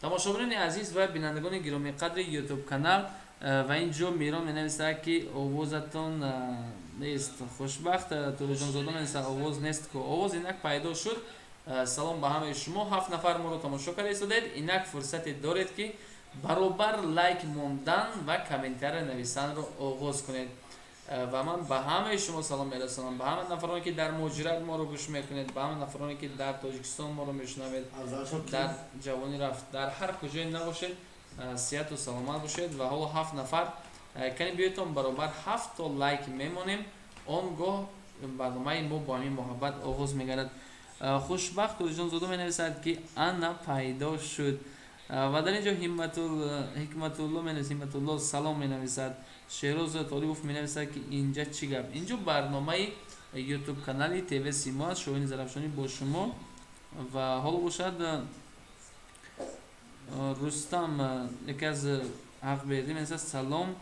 Тамошобинони азиз ва бинандагони гиромиқадри Ютуб канал, ва ин ҷо Мирон менависад, ки овозатон нест. Хушбахт Тӯраҷонзода менависад, овоз нест ку. Овоз инак пайдо шуд. Салом ба ҳамаи шумо. Ҳафт нафар моро тамошо карда истодед. Инак фурсате доред, ки баробар лайк мондан ва комментария нависанро оғоз кунед. Ва ман ба ҳамаи шумо салом мерасонам, ба ҳама нафароне, ки дар муҳоҷират моро гӯш мекунед, ба ҳама нафароне, ки дар Тоҷикистон моро мешунавед, дар ҷавонӣ рафт, дар ҳар куҷое набошед, сиҳату саломат бошед. Ва ҳоло ҳафт нафар, кани биёедтон баробар ҳафт то лайк мемонем, он гоҳ барномаи мо бо ҳамин муҳаббат оғоз мегардад. Хушбахт Тӯраҷонзода менависад, ки ана пайдо шуд. Ва дар ин ҷо Ҳикматулло менависад, Ҳимматулло салом менависад. Шеҳроз Толибов менависад, ки инҷа чӣ гап? Инҷо барномаи Ютуб канали ТВ Симо аст, Шоҳини Зарафшонӣ бо шумо. Ва ҳоло бошад, Рустам, яке аз Ҳақбердӣ, менависад: салом,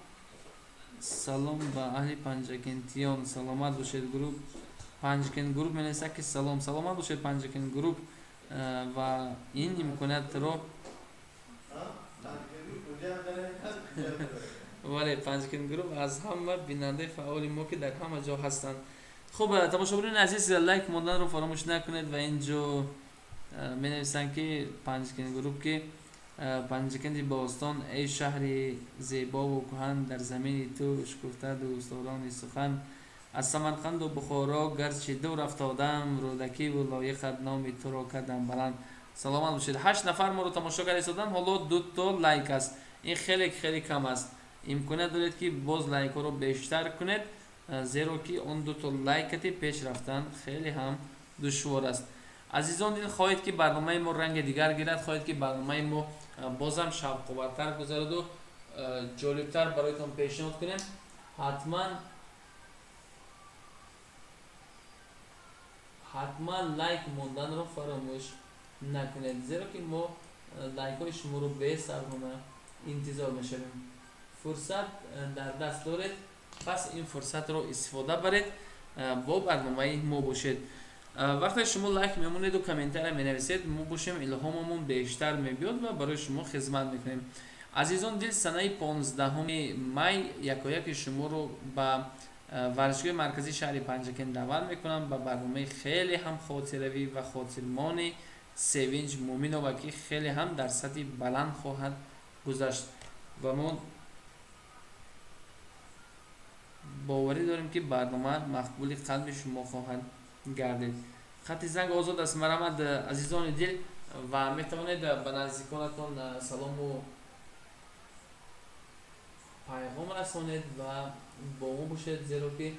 салом ба аҳли Панҷакентиён, саломат бошед. Групп Панҷакент Групп менависад, ки салом, саломат бошед, Панҷакент Групп. Ва ин имкониятро, вале Панҷакент Групп аз ҳама бинандаи фаъоли мо, ки дар ҳама ҷо ҳастанд. Хуб, тамошобинони азиз, лайк монданро фаромӯш накунед. Ва ин ҷо менависанд, ки Панҷакент Групп, ки Панҷакенти бостон, эй шаҳри зебову кӯҳан, дар замини ту шукуфта дӯстдорони сухан. Аз Самарқанду Бухоро гарчи дур афтодам, Рӯдакиву Лоиқат номи туро кардам баланд. Саломат бошед. Ҳашт нафар моро тамошо карда истоданд, ҳоло дуто лайк аст, ин хеле хеле кам аст. Имконият доред, ки боз лайкҳоро бештар кунед, зеро ки он дуто лайкати пеш рафтан хеле ҳам душвор аст. Азизон дил, хоҳед, ки барномаи мо ранги дигар гирад, хоҳед, ки барномаи мо бозам шавқовартар гузараду ҷолибтар бароятон пешниҳод кунем, ҳатман, ҳатман лайк монданро фаромӯш накунед, зеро ки мо лайкҳои шуморо бесаброна интизор мешавем. Фурсат дар даст доред, пас ин фурсатро истифода баред, бо барномаи мо бошед. Вақте шумо лайк мемонеду комментария менависед, мо бошем, илҳомамон бештар мебиёд ва барои шумо хизмат мекунем. Азизон дил, санаи 15-уми май якояки шуморо ба варзишгоҳи марказии шаҳри Панҷакент даъват мекунам, ба барномаи хеле ҳам хотиравӣ ва хотирмони Севинҷ Муъминова, ки хеле ҳам дар сатҳи баланд хоҳад гузашт. Ва мо боварӣ дорем, ки барнома мақбули қалби шумо хоҳад гардид. Хати занг озод аст, марҳамат, азизони дил, ва метавонед ба наздиконатон салому пайғом расонед ва бо мо бошед, зеро ки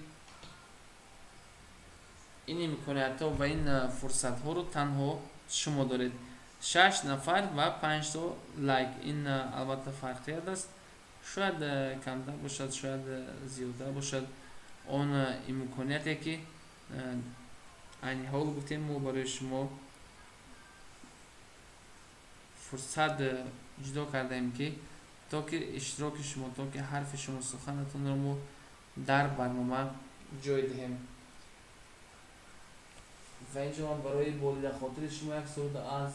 ин имкониятҳо ва ин фурсатҳоро танҳо шумо доред. Шаш нафар ва панҷто лайк, ин албатта фарқият аст, шояд камтар бошад, шояд зиёдтар бошад. Он имконияте, ки айни ҳол гуфтем, мо барои шумо фурсат ҷудо кардаем, ки то ки иштироки шумо, то ки ҳарфи шумо, суханатонро мо дар барнома ҷой диҳем. Ва инҷо ман барои болида хотири шумо як суруд аз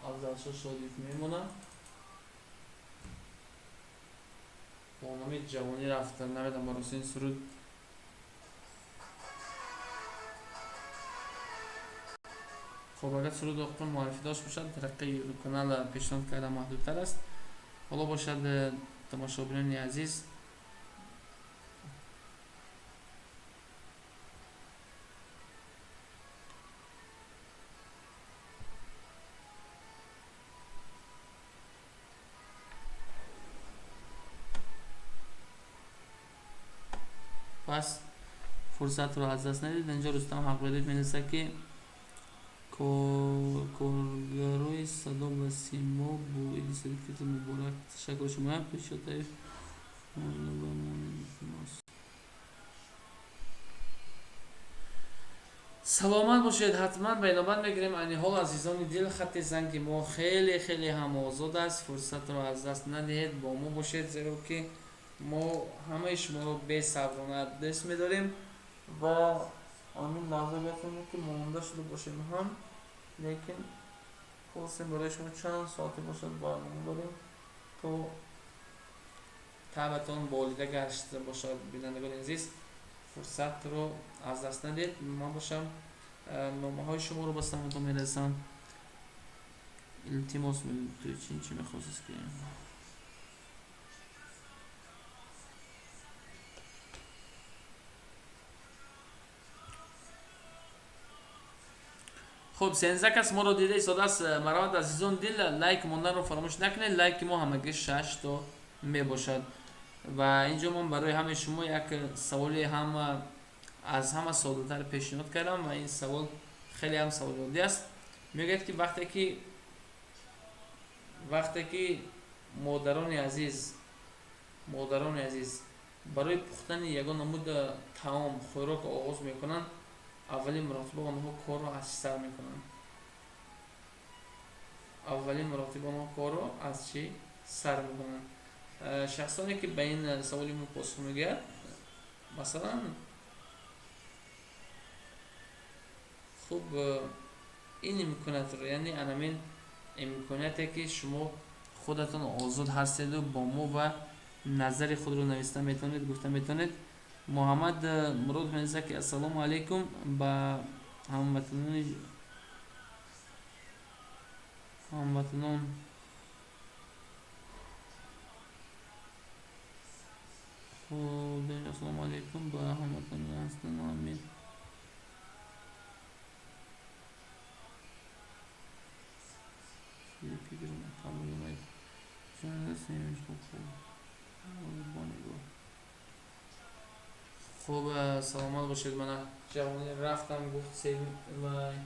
Афзалшо Шодиев мемонам бо номи «Ҷавонӣ рафта». Намедонам, бароси ин суруд. Хоб, агар суруд оқиқон муаррифӣ дошт бошад, тариқи канал пешниҳод карда маҳдудтар аст. Ҳоло бошад, тамошобинони азиз, пас фурсатро аз даст надид. Инҷо Рустам Ҳақбердиев менависад, ки коргарои Садо ва Симо бо иди Саиди Фитр муборак. Ташаккур шумоям. Пешотаев. Саломат бошед. Ҳатман ба инобат мегирем. Айни ҳол, азизони дил, хатти занги мо хеле хеле ҳам озод аст. Фурсатро аз даст надиҳед, бо мо бошед, зеро ки мо ҳамаи шуморо бесаброна дӯст медорем. Ва ҳамин лаҳза метавонем, ки монда шуда бошем ҳам, лекин Хостем барои шумо чанд соате бошад барнома дорем, то табатон болида гашта бошад. Бинандагони азиз, фурсатро аз даст надиҳед. Ман бошам, номаҳои шуморо ба самтон мерасам. Илтимос, ту чӣ мехостед ки хуб, 13 кас моро дида истодааст. Марҳамат, азизон дил, лайк монданро фаромӯш накунед. Лайки мо ҳамагӣ шаш то мебошад. Ва инҷо ман барои ҳамаи шумо як саволи ҳама аз ҳама соддатар пешниҳод кардам ва ин савол хеле ҳам саволи оддӣ аст. Мегӯяд ки вақте ки модарони азиз барои пухтани ягон намуд таом, хӯрок оғоз мекунанд, аввалин маротиба онҳо корро аз чӣ сар мекунанд? Аввалин маротиба онҳо корро аз чӣ сар мекунанд? Шахсоне ки ба ин саволи мо посух мегӯяд, масалан, хуб, ин имкониятро, яъне анамин имконияте ки шумо худатон озод ҳастеду бо мо ва назари худро нависта метавонед, гуфта метавонед. Муҳаммад Мурод менависад ки ассалому алайкум ба ҳамватанон. Хуб, ассалому алайкум ба ҳамватанон ҳастан, амин. Қабул. Бо нигоҳ. Хуб, саломат бошед. Мана ҷавони рафтам, гуфт вай.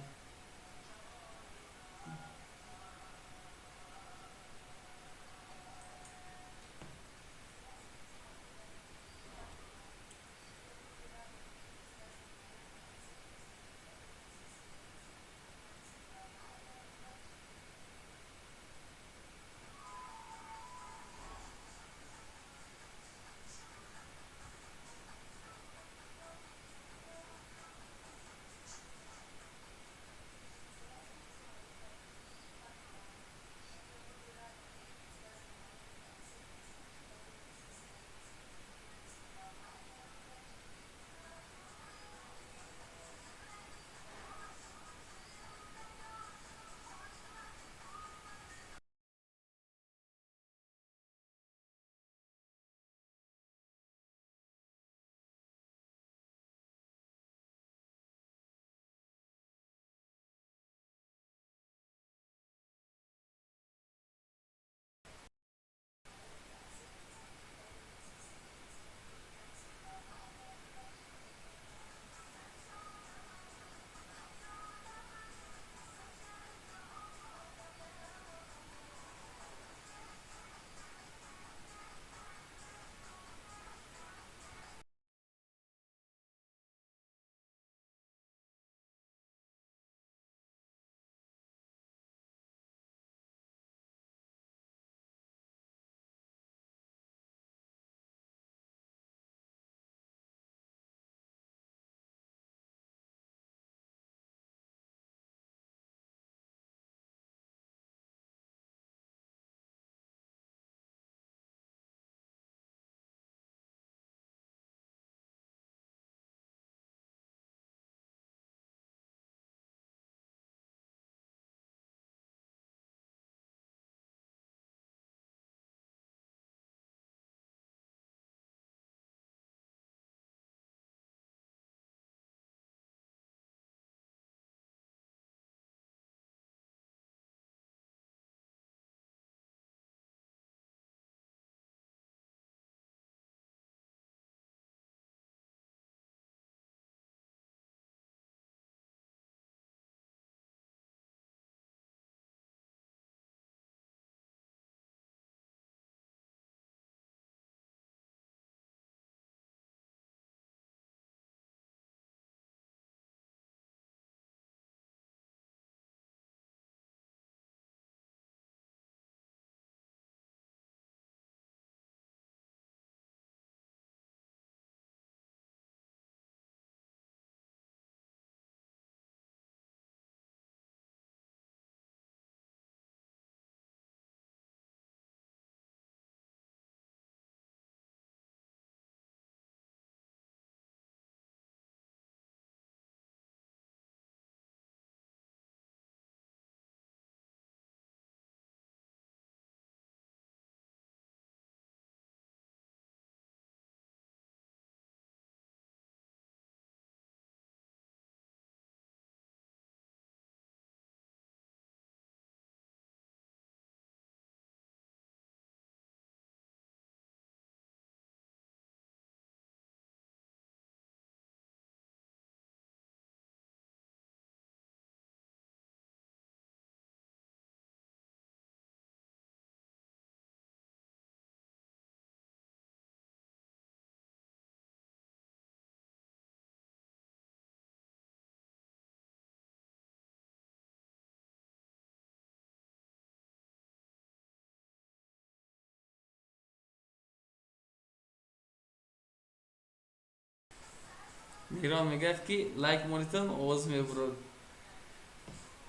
Мирон мегӯяд, ки лайк монитон, овоз мебурад.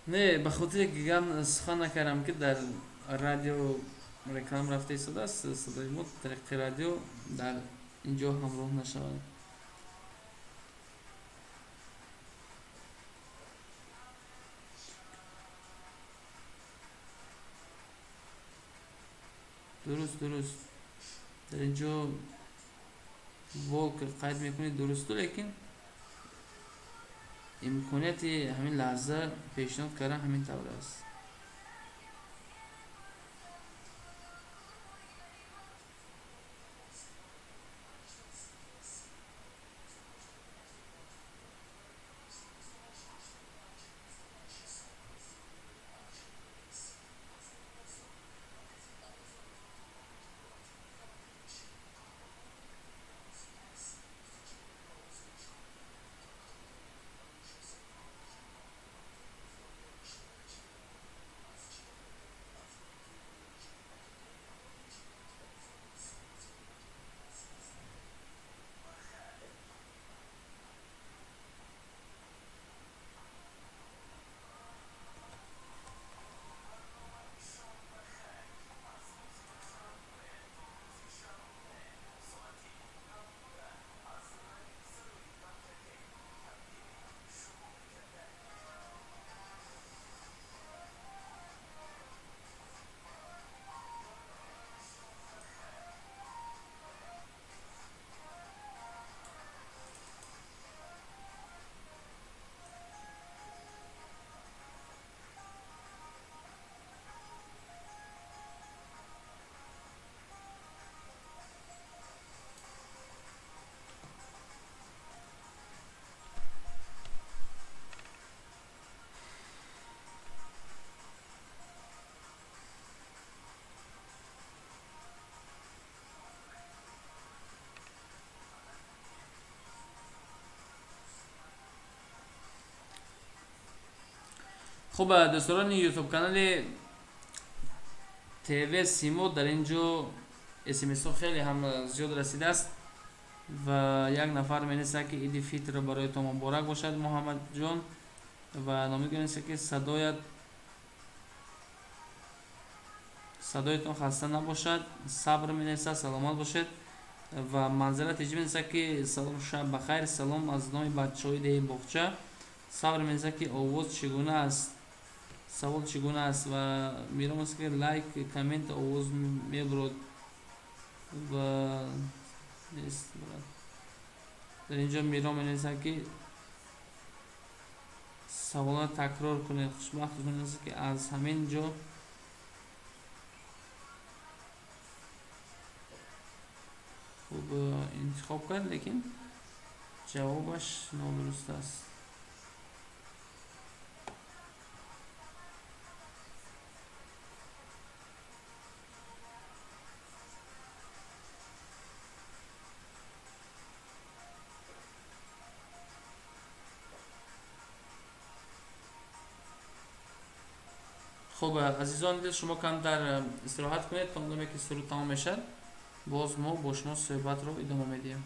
Не, ба хотире гиган сухан накардам, ки дар радио реклам рафта истодааст, садои мо тариқи радио дар ин ҷо ҳамроҳ нашавад. Дуруст, дар ин ҷо волк қайд мекунед, дурусту, лекин имконияти ҳамин лаҳза пешниҳод кардан ҳамин тавр аст. Хуб, дӯстдорони ютуб канали ТВ Симо, дар ин ҷо смсҳо хеле ҳам зиёд расидааст ва як нафар менависад, ки иди фитр бароятон муборак бошад, Муҳаммадҷон, ва номид менависад, ки садоятон хаста набошад. Сабр менависад, саломат бошед, ва Манзара Тиҷӣ менависад, ки салом, шаб бахайр, салом аз номи бачаҳои деҳи Боғча. Сабр менависад, ки овоз чӣ гуна аст, савол чӣ гуна аст, ва Мирон менависад, ки лайк, коммент, овоз мебурад ва нест. Дар ин ҷо Мирон менависад, ки саволро такрор кунед. Хушбахт менависад, ки аз ҳамин ҷо хуб интихоб кард, лекин ҷавобаш нодуруст аст. Хуб, азизони дил, шумо камтар истироҳат кунед, то он даме ки суруд тамом мешавад, боз мо бо шумо суҳбатро идома медиҳем.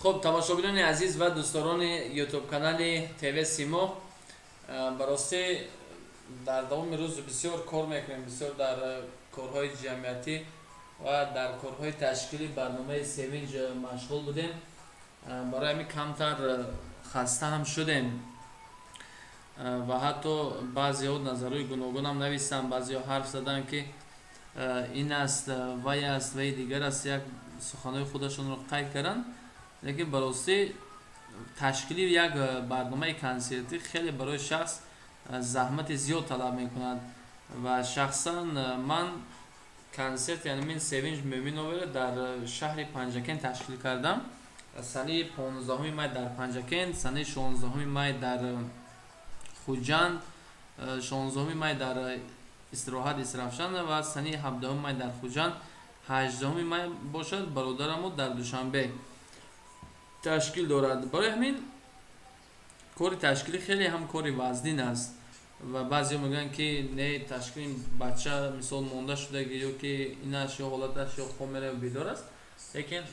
Хуб, тамошобинони азиз ва дӯстдорони ютуб-канали ТВ Симо, ба ростӣ дар давоми рӯз бисёр кор мекунем, бисёр дар корҳои ҷамъиятӣ ва дар корҳои ташкили барномаи Севинҷ машғул будем. Барои ҳамин камтар хаста ҳам шудем ва ҳатто баъзеҳо назарҳои гуногунам нависанд, баъзеҳо ҳарф заданд, ки ин аст, вай аст, ваи дигар аст, як суханҳои худашонро қайд карданд. Лекин ба ростӣ ташкили як барномаи консертӣ хеле барои шахс заҳмати зиёд талаб мекунад. Ва шахсан ман консерт, яъне мин Севинҷ Мӯминоваро дар шаҳри Панҷакент ташкил кардам. Санаи 15 май дар Панҷакент, санаи 16 май дар Хуҷанд, 16 май дар истироҳат Истаравшан ва санаи 17 май дар Хуҷанд, 18 май бошад, бародарамо дар Душанбе ташкил дорад. Барои ҳамин кори ташкилӣ хеле ҳам кори вазнин аст. Ва баъзеҳо мегӯянд, ки не, ташкили бача мисол монда шудаги ё ки инаш ё ҳолаташ ё хоб мерава, бедор аст. Лекин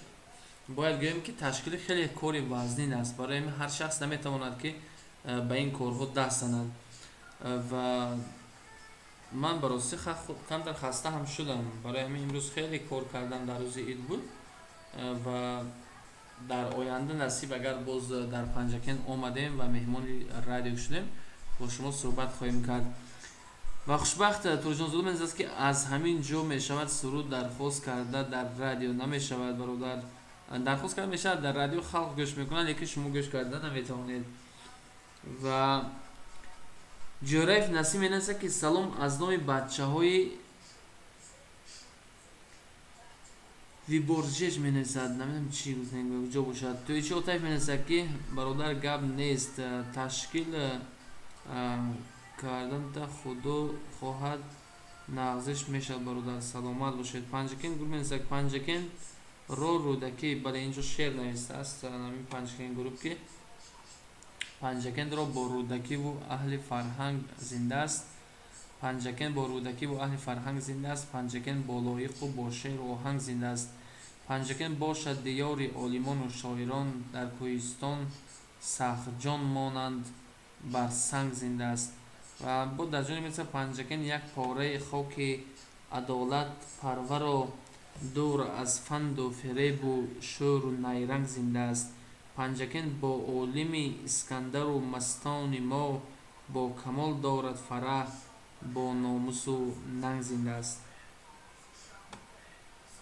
бояд гӯем, ки ташкилӣ хеле кори вазнин аст. Барои ҳамин ҳар шахс наметавонад, ки ба ин корҳо даст занад. Ва ман ба ростӣ камтар хаста ҳам шудам. Барои ҳамин имрӯз хеле кор кардам, дар рӯзи ид буд. Ва дар оянда насиб, агар боз дар Панҷакент омадем ва меҳмони радио шудем, бо шумо суҳбат хоҳем кард. Ва Хушбахт Турҷонзода менависад, ки аз ҳамин ҷо мешавад суруд дархост карда, дар радио намешавад. Бародар, дархост карда мешавад, дар радио халқ гӯш мекунад, лекин шумо гӯш карда наметавонед. Ва Ҷӯраев Насим менависад, ки салом аз номи бачаҳои Виборжеж менависад, намедонам чӣ куҷо бошад. Тӯйчи Отаев менависад, ки бародар, гап нест, ташкил карданта худо хоҳад нағзиш мешавад. Бародар, саломат бошед. Панҷакент гурӯҳ менависад, Панҷакент ро Рӯдакӣ. Бале, инҷо шеър навистааст ҳамин Панҷакент гурӯҳ, ки Панҷакентро бо Рӯдакиву аҳли фарҳанг зинда аст, Панҷакент бо Рӯдакиву аҳли фарҳанг зинда аст, Панҷакент бо лоиқу бо шеъру оҳанг зинда аст. Панҷакент бошад диёри олимону шоирон, дар кӯҳистон сахтҷон монанд бар санг зинда аст. Ва бо дар ҷони менависад, Панҷакент як пораи хоки адолат парваро дур аз фанду фиребу шӯру найранг зинда аст. Панҷакент бо олими Искандару мастони мо, бо камол дорад фараҳ, бо номусу нанг зинда аст.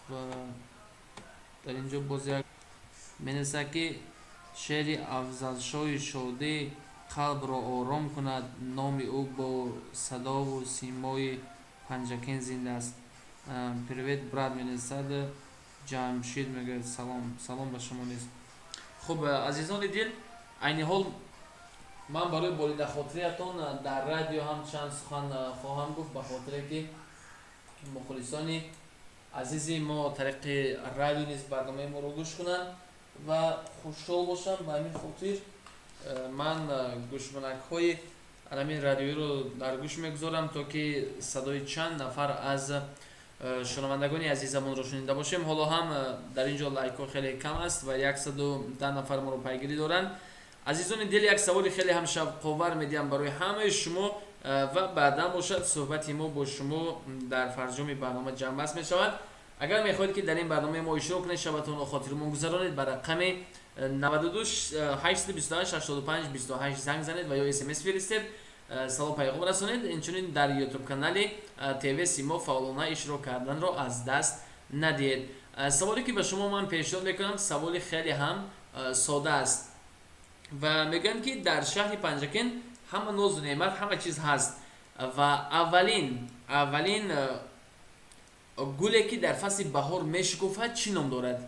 Ва дар ин ҷо боз як менависад, ки шеъри Афзалшоҳи Шодӣ қалбро ором кунад, номи ӯ бо садову симои Панҷакент зинда аст. Привет, брат, менависад Ҷамшид, мегӯяд салом, салом ба шумо низ. Хуб, азизони дил, айни ҳол ман барои болидахотириятон дар радио ҳам чанд сухан хоҳам гуфт, ба хотире ки мухлисони азизи мо тариқи радио низ барномаи моро гӯш кунанд ва хушҳол бошанд. Ба ҳамин хотир ман гӯшмонакҳои ҳамин радиоиро дар гӯш мегузорам, то ки садои чанд нафар аз шунавандагони азизамонро шунида бошем. Ҳоло ҳам дар ин ҷо лайкҳо хеле кам аст ва 110 нафар моро пайгирӣ доранд. Азизони дил, як саволи хеле ҳам шавқовар медиҳам барои ҳамаи шумо ва баъдан бошад суҳбати мо бо шумо дар фарҷоми барнома ҷамъбаст мешавад. Агар мехоҳед, ки дар ин барномаи мо иштирок кунед, шабатонро хотирмон гузаронед, ба рақами 92 828 85 28 занг занед ва ё смс фиристед, салом пайғом расонед. Инчунин дар ютуб канали ТВ Симо фаъолона иштирок карданро аз даст надиҳед. Саволе ки ба шумо ман пешниҳод мекунам, саволи хеле ҳам сода аст. Ва мегӯянд, ки дар шаҳри Панҷакент ҳама нозу неъмат, ҳама чиз ҳаст. Ва аввалин гуле, ки дар фасли баҳор мешукуфад, чӣ ном дорад?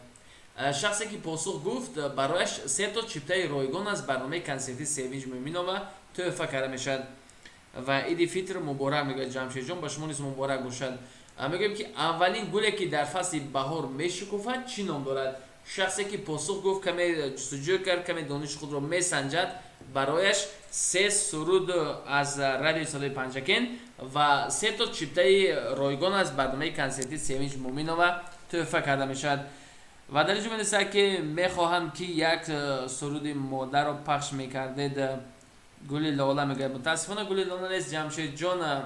Шахсе ки посух гуфт, барояш сето чиптаи ройгон аз барномаи консертии Севинҷ Мӯминова тӯҳфа карда мешавад. Ва иди фитр муборак, мегӯяд Ҷамшедҷон, ба шумо низ муборак бошад. Мегӯем, ки аввалин гуле, ки дар фасли баҳор мешукуфад, чӣ ном дорад? Шахсе ки посух гуфт, каме ҷустуҷӯ кард, каме дониши худро месанҷад, барояш се суруд аз радиои Садои Панҷакент ва сето чиптаи ройгон аз барномаи консертии Севинҷ Мӯминова тӯҳфа карда мешавад. Ва дар инҷо менависад, ки мехоҳам, ки як суруди модарро пахш мекардед, гули лола мегӯяд. Мутаассифона, гули лола нест, Ҷамшедҷон,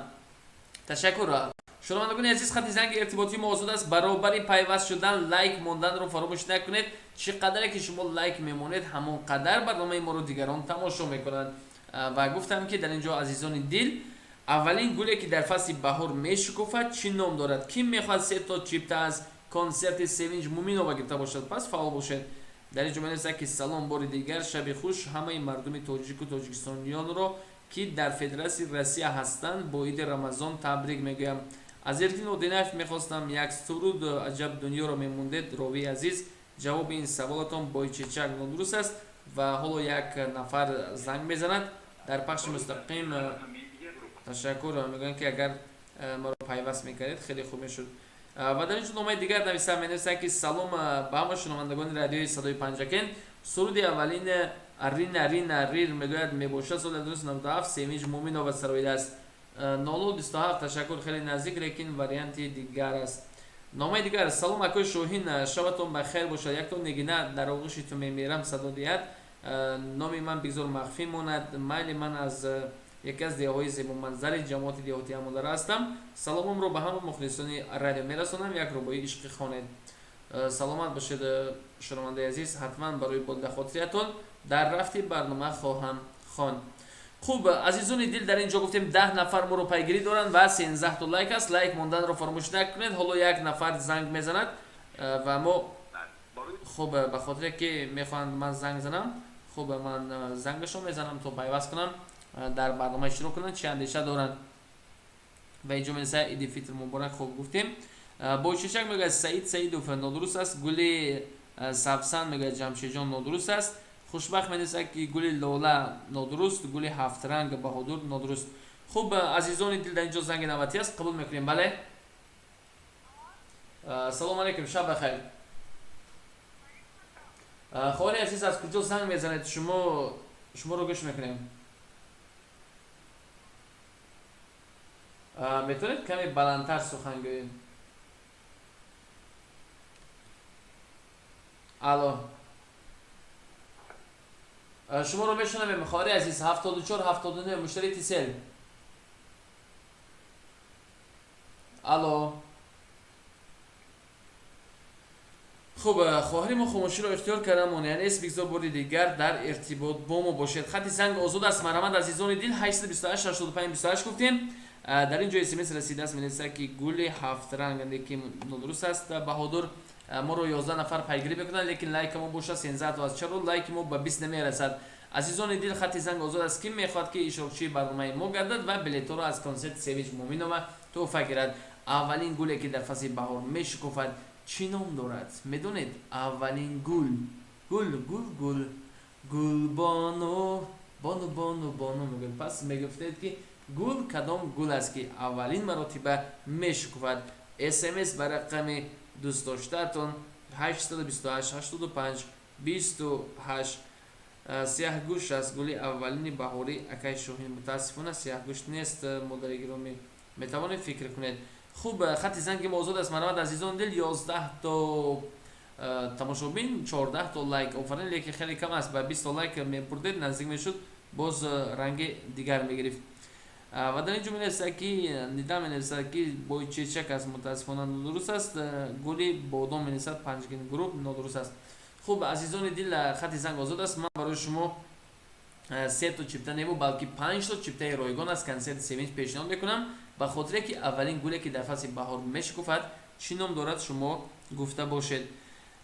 ташаккур. Шунавандагони азиз, хати занги иртиботии мо озод аст. Баробари пайваст шудан лайк монданро фаромӯш накунед. Чӣ қадаре ки шумо лайк мемонед, ҳамон қадар барномаи моро дигарон тамошо мекунанд. Ва гуфтам, ки дар ин ҷо, азизони дил, аввалин гуле, ки дар фасли баҳор мешукуфад, чӣ ном дорад? Кӣ мехоҳад се то чипта аз консерти Севинҷ Муминова гирифта бошад, пас фаъол бошед. Дар ин ҷо менависад, ки салом, бори дигар шаби хуш. Ҳамаи мардуми тоҷику тоҷикистониёнро, ки дар Федератсияи Россия ҳастанд, бо иди Рамазон табрик мегӯям. Аз Эркин Одинаев мехостам як суруд «Аҷаб дунёро» мемондед, ровии азиз. Ҷавоби ин саволатон, Бойчечак, нодуруст аст. Ва ҳоло як нафар занг мезанад дар пахши мустақим. Ташаккур, мегӯянд, ки агар маро пайваст мекардед, хеле хуб мешуд. Ва дар ин ҷо номаи дигар нависам, менависанд, ки салом ба ҳама шунавандагони радиои Садои Панҷакент. Суруди аввалин «Рина, рина, рир» мегӯяд, мебошад, соли 1997 Семиҷ Муминова сароидааст. 0027. Ташаккур, хеле наздик, лекин варианти дигар аст. Номаи дигар: салом, акои Шоҳин, шабатон ба хайр бошад. Якто Нигина «Дар оғӯши ту мемирам» садо диҳад. Номи ман бигзор махфӣ монад. Майли, ман аз яке аз деҳаҳои зебоманзари ҷамоати деҳоти Амодара ҳастам. Саломамро ба ҳама мухлисони радио мерасонам. Як рубои ишқӣ хонед. Саломат бошед, шунавандаи азиз, ҳатман барои бодахотириятон дар рафти барнома хоҳам хонд. Хуб, азизони дил, дар ин ҷо гуфтем, 10 нафар моро пайгирӣ доранд ва 13 то лайк аст. Лайк монданро фаромӯш накунед. Ҳоло як нафар занг мезанад ва мо, хуб, ба хотире ки мехоҳанд ман занг занам, хуб, ман зангашон мезанам, то пайваст кунам, дар барнома иштирок кунанд, чӣ андеша доранд. Ва инҷо менависад: иди фитр муборак. Хуб, гуфтем. Бойчечак мегӯяд, Саид Саидов, нодуруст аст. Гули савсан, мегӯяд Ҷамшедҷон, нодуруст аст. Хушбахт менависад, ки гули лола нодуруст, гули ҳафтранг, Баҳодур, нодуруст. Хуб, азизони дил, дар инҷо занги навбатӣ аст, қабул мекунем. Бале, салому алайкум, шаб бахайр. Хоҳари азиз, аз куҷо занг мезанед шумо? Шуморо гӯш мекунем. Метавонед каме баландтар сухан гӯед? Алло, шуморо мешунавем, хоҳари азиз. 74 79, муштари Тисел. Алло. Хуб, хоҳари мо хомӯширо ихтиёр карда, монеа нест, бигзор бори дигар дар иртибот бо мо бошед. Хати занг озод аст, марҳамат, азизони дил. 828 85 28 гуфтем. Дар ин ҷо смс расидааст, менависад, ки гули ҳафтранг, лекин нодуруст аст, Баҳодур. Моро 11 нафар пайгирӣ мекунанд, лекин лайка мо бошад 13 то аст. Чаро лайки мо ба 20 намерасад? Азизони дил, хати занг озод аст. Кӣ мехоҳад, ки иштирокчии барномаи мо гардад ва билетҳоро аз консерти Севинҷ Муминова тӯҳфа гирад? Аввалин гуле, ки дар фасли баҳор мешукуфад, чӣ ном дорад, медонед? Аввалин гул, гул, гул, гул, гулбону, бону, бону, бону мегӯяд. Пас мегуфтед, ки гул кадом гул аст, ки аввалин маротиба мешукуфад? Смс ба рақами дӯстдоштаатон 828 85 28. Сияҳгӯш аст гули аввалини баҳорӣ, акай Шоҳин. Мутаассифона, сияҳгӯш нест, модари гиромӣ, метавонед фикр кунед. Хуб, хати занги мо озод аст, марҳамат, азизон дил. 11 то тамошобин, 14 то лайк, офарин, лекин хеле кам аст. Ба 20 то лайк мебурдед, наздик мешуд, боз ранги дигар мегирифт. Ва дар ин ҷо менависад, ки Нида менависад, ки бойчечак аст. Мутаассифона, нодуруст аст. Гули бодом, менависад Панҷгин Груп, нодуруст аст. Хуб, азизони дил, хати занг озод аст. Ман барои шумо се то чипта небу, балки панҷ то чиптаи ройгон аз консерти Севинҷ пешниҳод мекунам, ба хотире ки аввалин гуле, ки дар фасли баҳор мешукуфад, чӣ ном дорад, шумо гуфта бошед.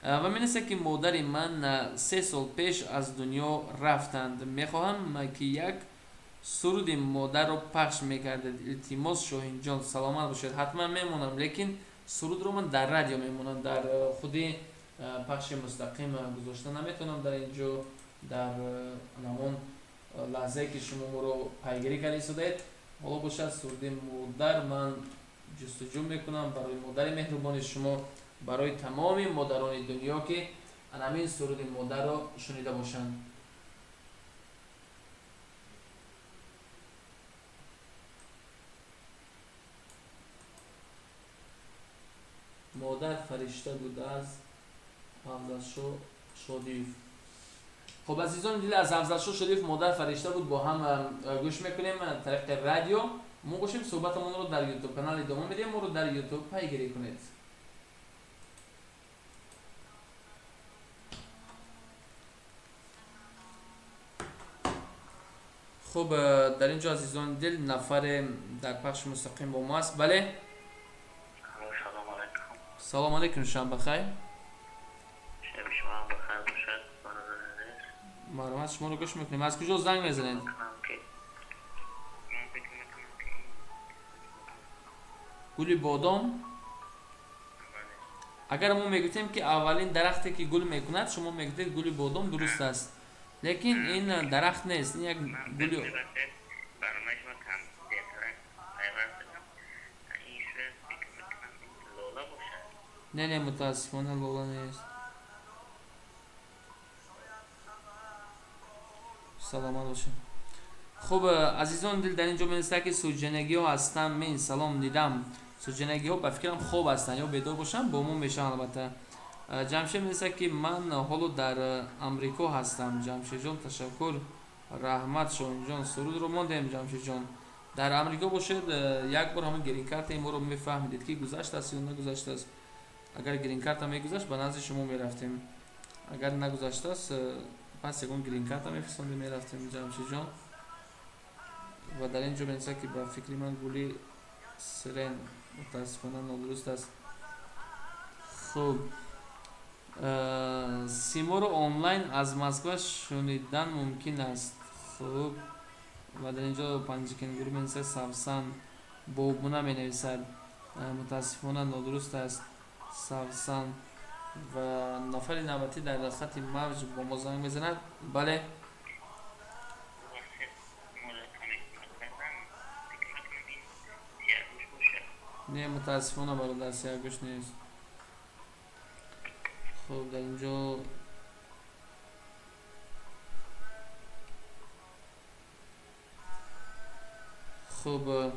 Ва менависад, ки модари ман 3 сол пеш аз дунё рафтанд. Мехоҳам, ки як суруди модарро пахш мекардед, илтимос, Шоҳинҷон. Саломат бошед, ҳатман мемонам, лекин сурудро ман дар радио мемонам, дар худи пахши мустақим гузошта наметавонам. Дар ин ҷо, дар ҳамон лаҳзае, ки шумо моро пайгирӣ карда истодаед, ҳоло бошад, суруди модар ман ҷустуҷӯ мекунам барои модари меҳрубони шумо, барои тамоми модарони дунё, ки анамин суруди модарро шунида бошанд. Модар фаришта будааст. Афзалшо Шодиев. Хуб, азизони дил, аз Афзалшо Шодиев «Модар фаришта буд» бо ҳам гӯш мекунем тариқи радио. Мо бошем, суҳбатамонро дар Ютуб канал идома медиҳем. Моро дар Ютуб пайгирӣ кунед. Хуб, дар ин ҷо, азизони дил, нафаре дар пахши мустақим бо мо аст. Бале. Салом алайкум. Салом алейкум, шаб бахайр. Шаби шумо ҳам бахайр бошад, бародари азиз. Марҳамат, шуморо гӯш мекунем. Аз куҷо занг мезанед? Мекунам ки ман фикр мекунам ки ин Гули бодом? Бале. Агар мо мегуфтем, ки аввалин дарахте, ки гул мекунад, шумо мегуфтед, гули бодом дуруст аст, лекин ин дарахт нест, ин як Ман гули. Мебахшед, барномаи шумо кам дертар пайваст шудам. Ин шояд, фикр мекунам, ин лола бошад. Не, мутаассифона, лола нест. Саломат бошед. Хуб, азизон дил, дар ин ҷо менависад, ки суҷанагиҳо ҳастам мин, салом дидам. Суҷанагиҳо, ба фикрам, хоб ҳастанд ё бедор бошанд, бо мо мешаванд албатта. Ҷамшед менависад, ки ман ҳоло дар Амрико ҳастам. Ҷамшедҷон, ташаккур, раҳмат. Шоҳинҷон, сурудро мондем. Ҷамшедҷон, дар Амрико бошед, як бор ҳамон гринкартаи моро мефаҳмидед, ки гузаштааст ё нагузаштааст. Агар гринкарта мегузашт, ба назди шумо мерафтем. Агар нагузаштааст, пас ягон гринкарта мефирстондем, мерафтем, Ҷамшедҷон. Ва дар ин ҷо менависад, ки ба фикри ман гули сирен. Мутаассифона, нодуруст аст. Хуб, Симоро онлайн аз Москва шунидан мумкин аст. Хуб, ва дар ин ҷо Панҷикенгуру менависад, савсан бобуна менависад. Мутаассифона, нодуруст аст савсан. Ва нафари навбатӣ дар хати мавҷ бо мо занг мезанад. Бале. Бубахшед, моро каме кӯмак кардам. Фикр мекунам, ин сияҳгӯш бошад. Не, мутаассифона, бародар, сияҳгӯш нест. Хуб, дар ин ҷо хуб,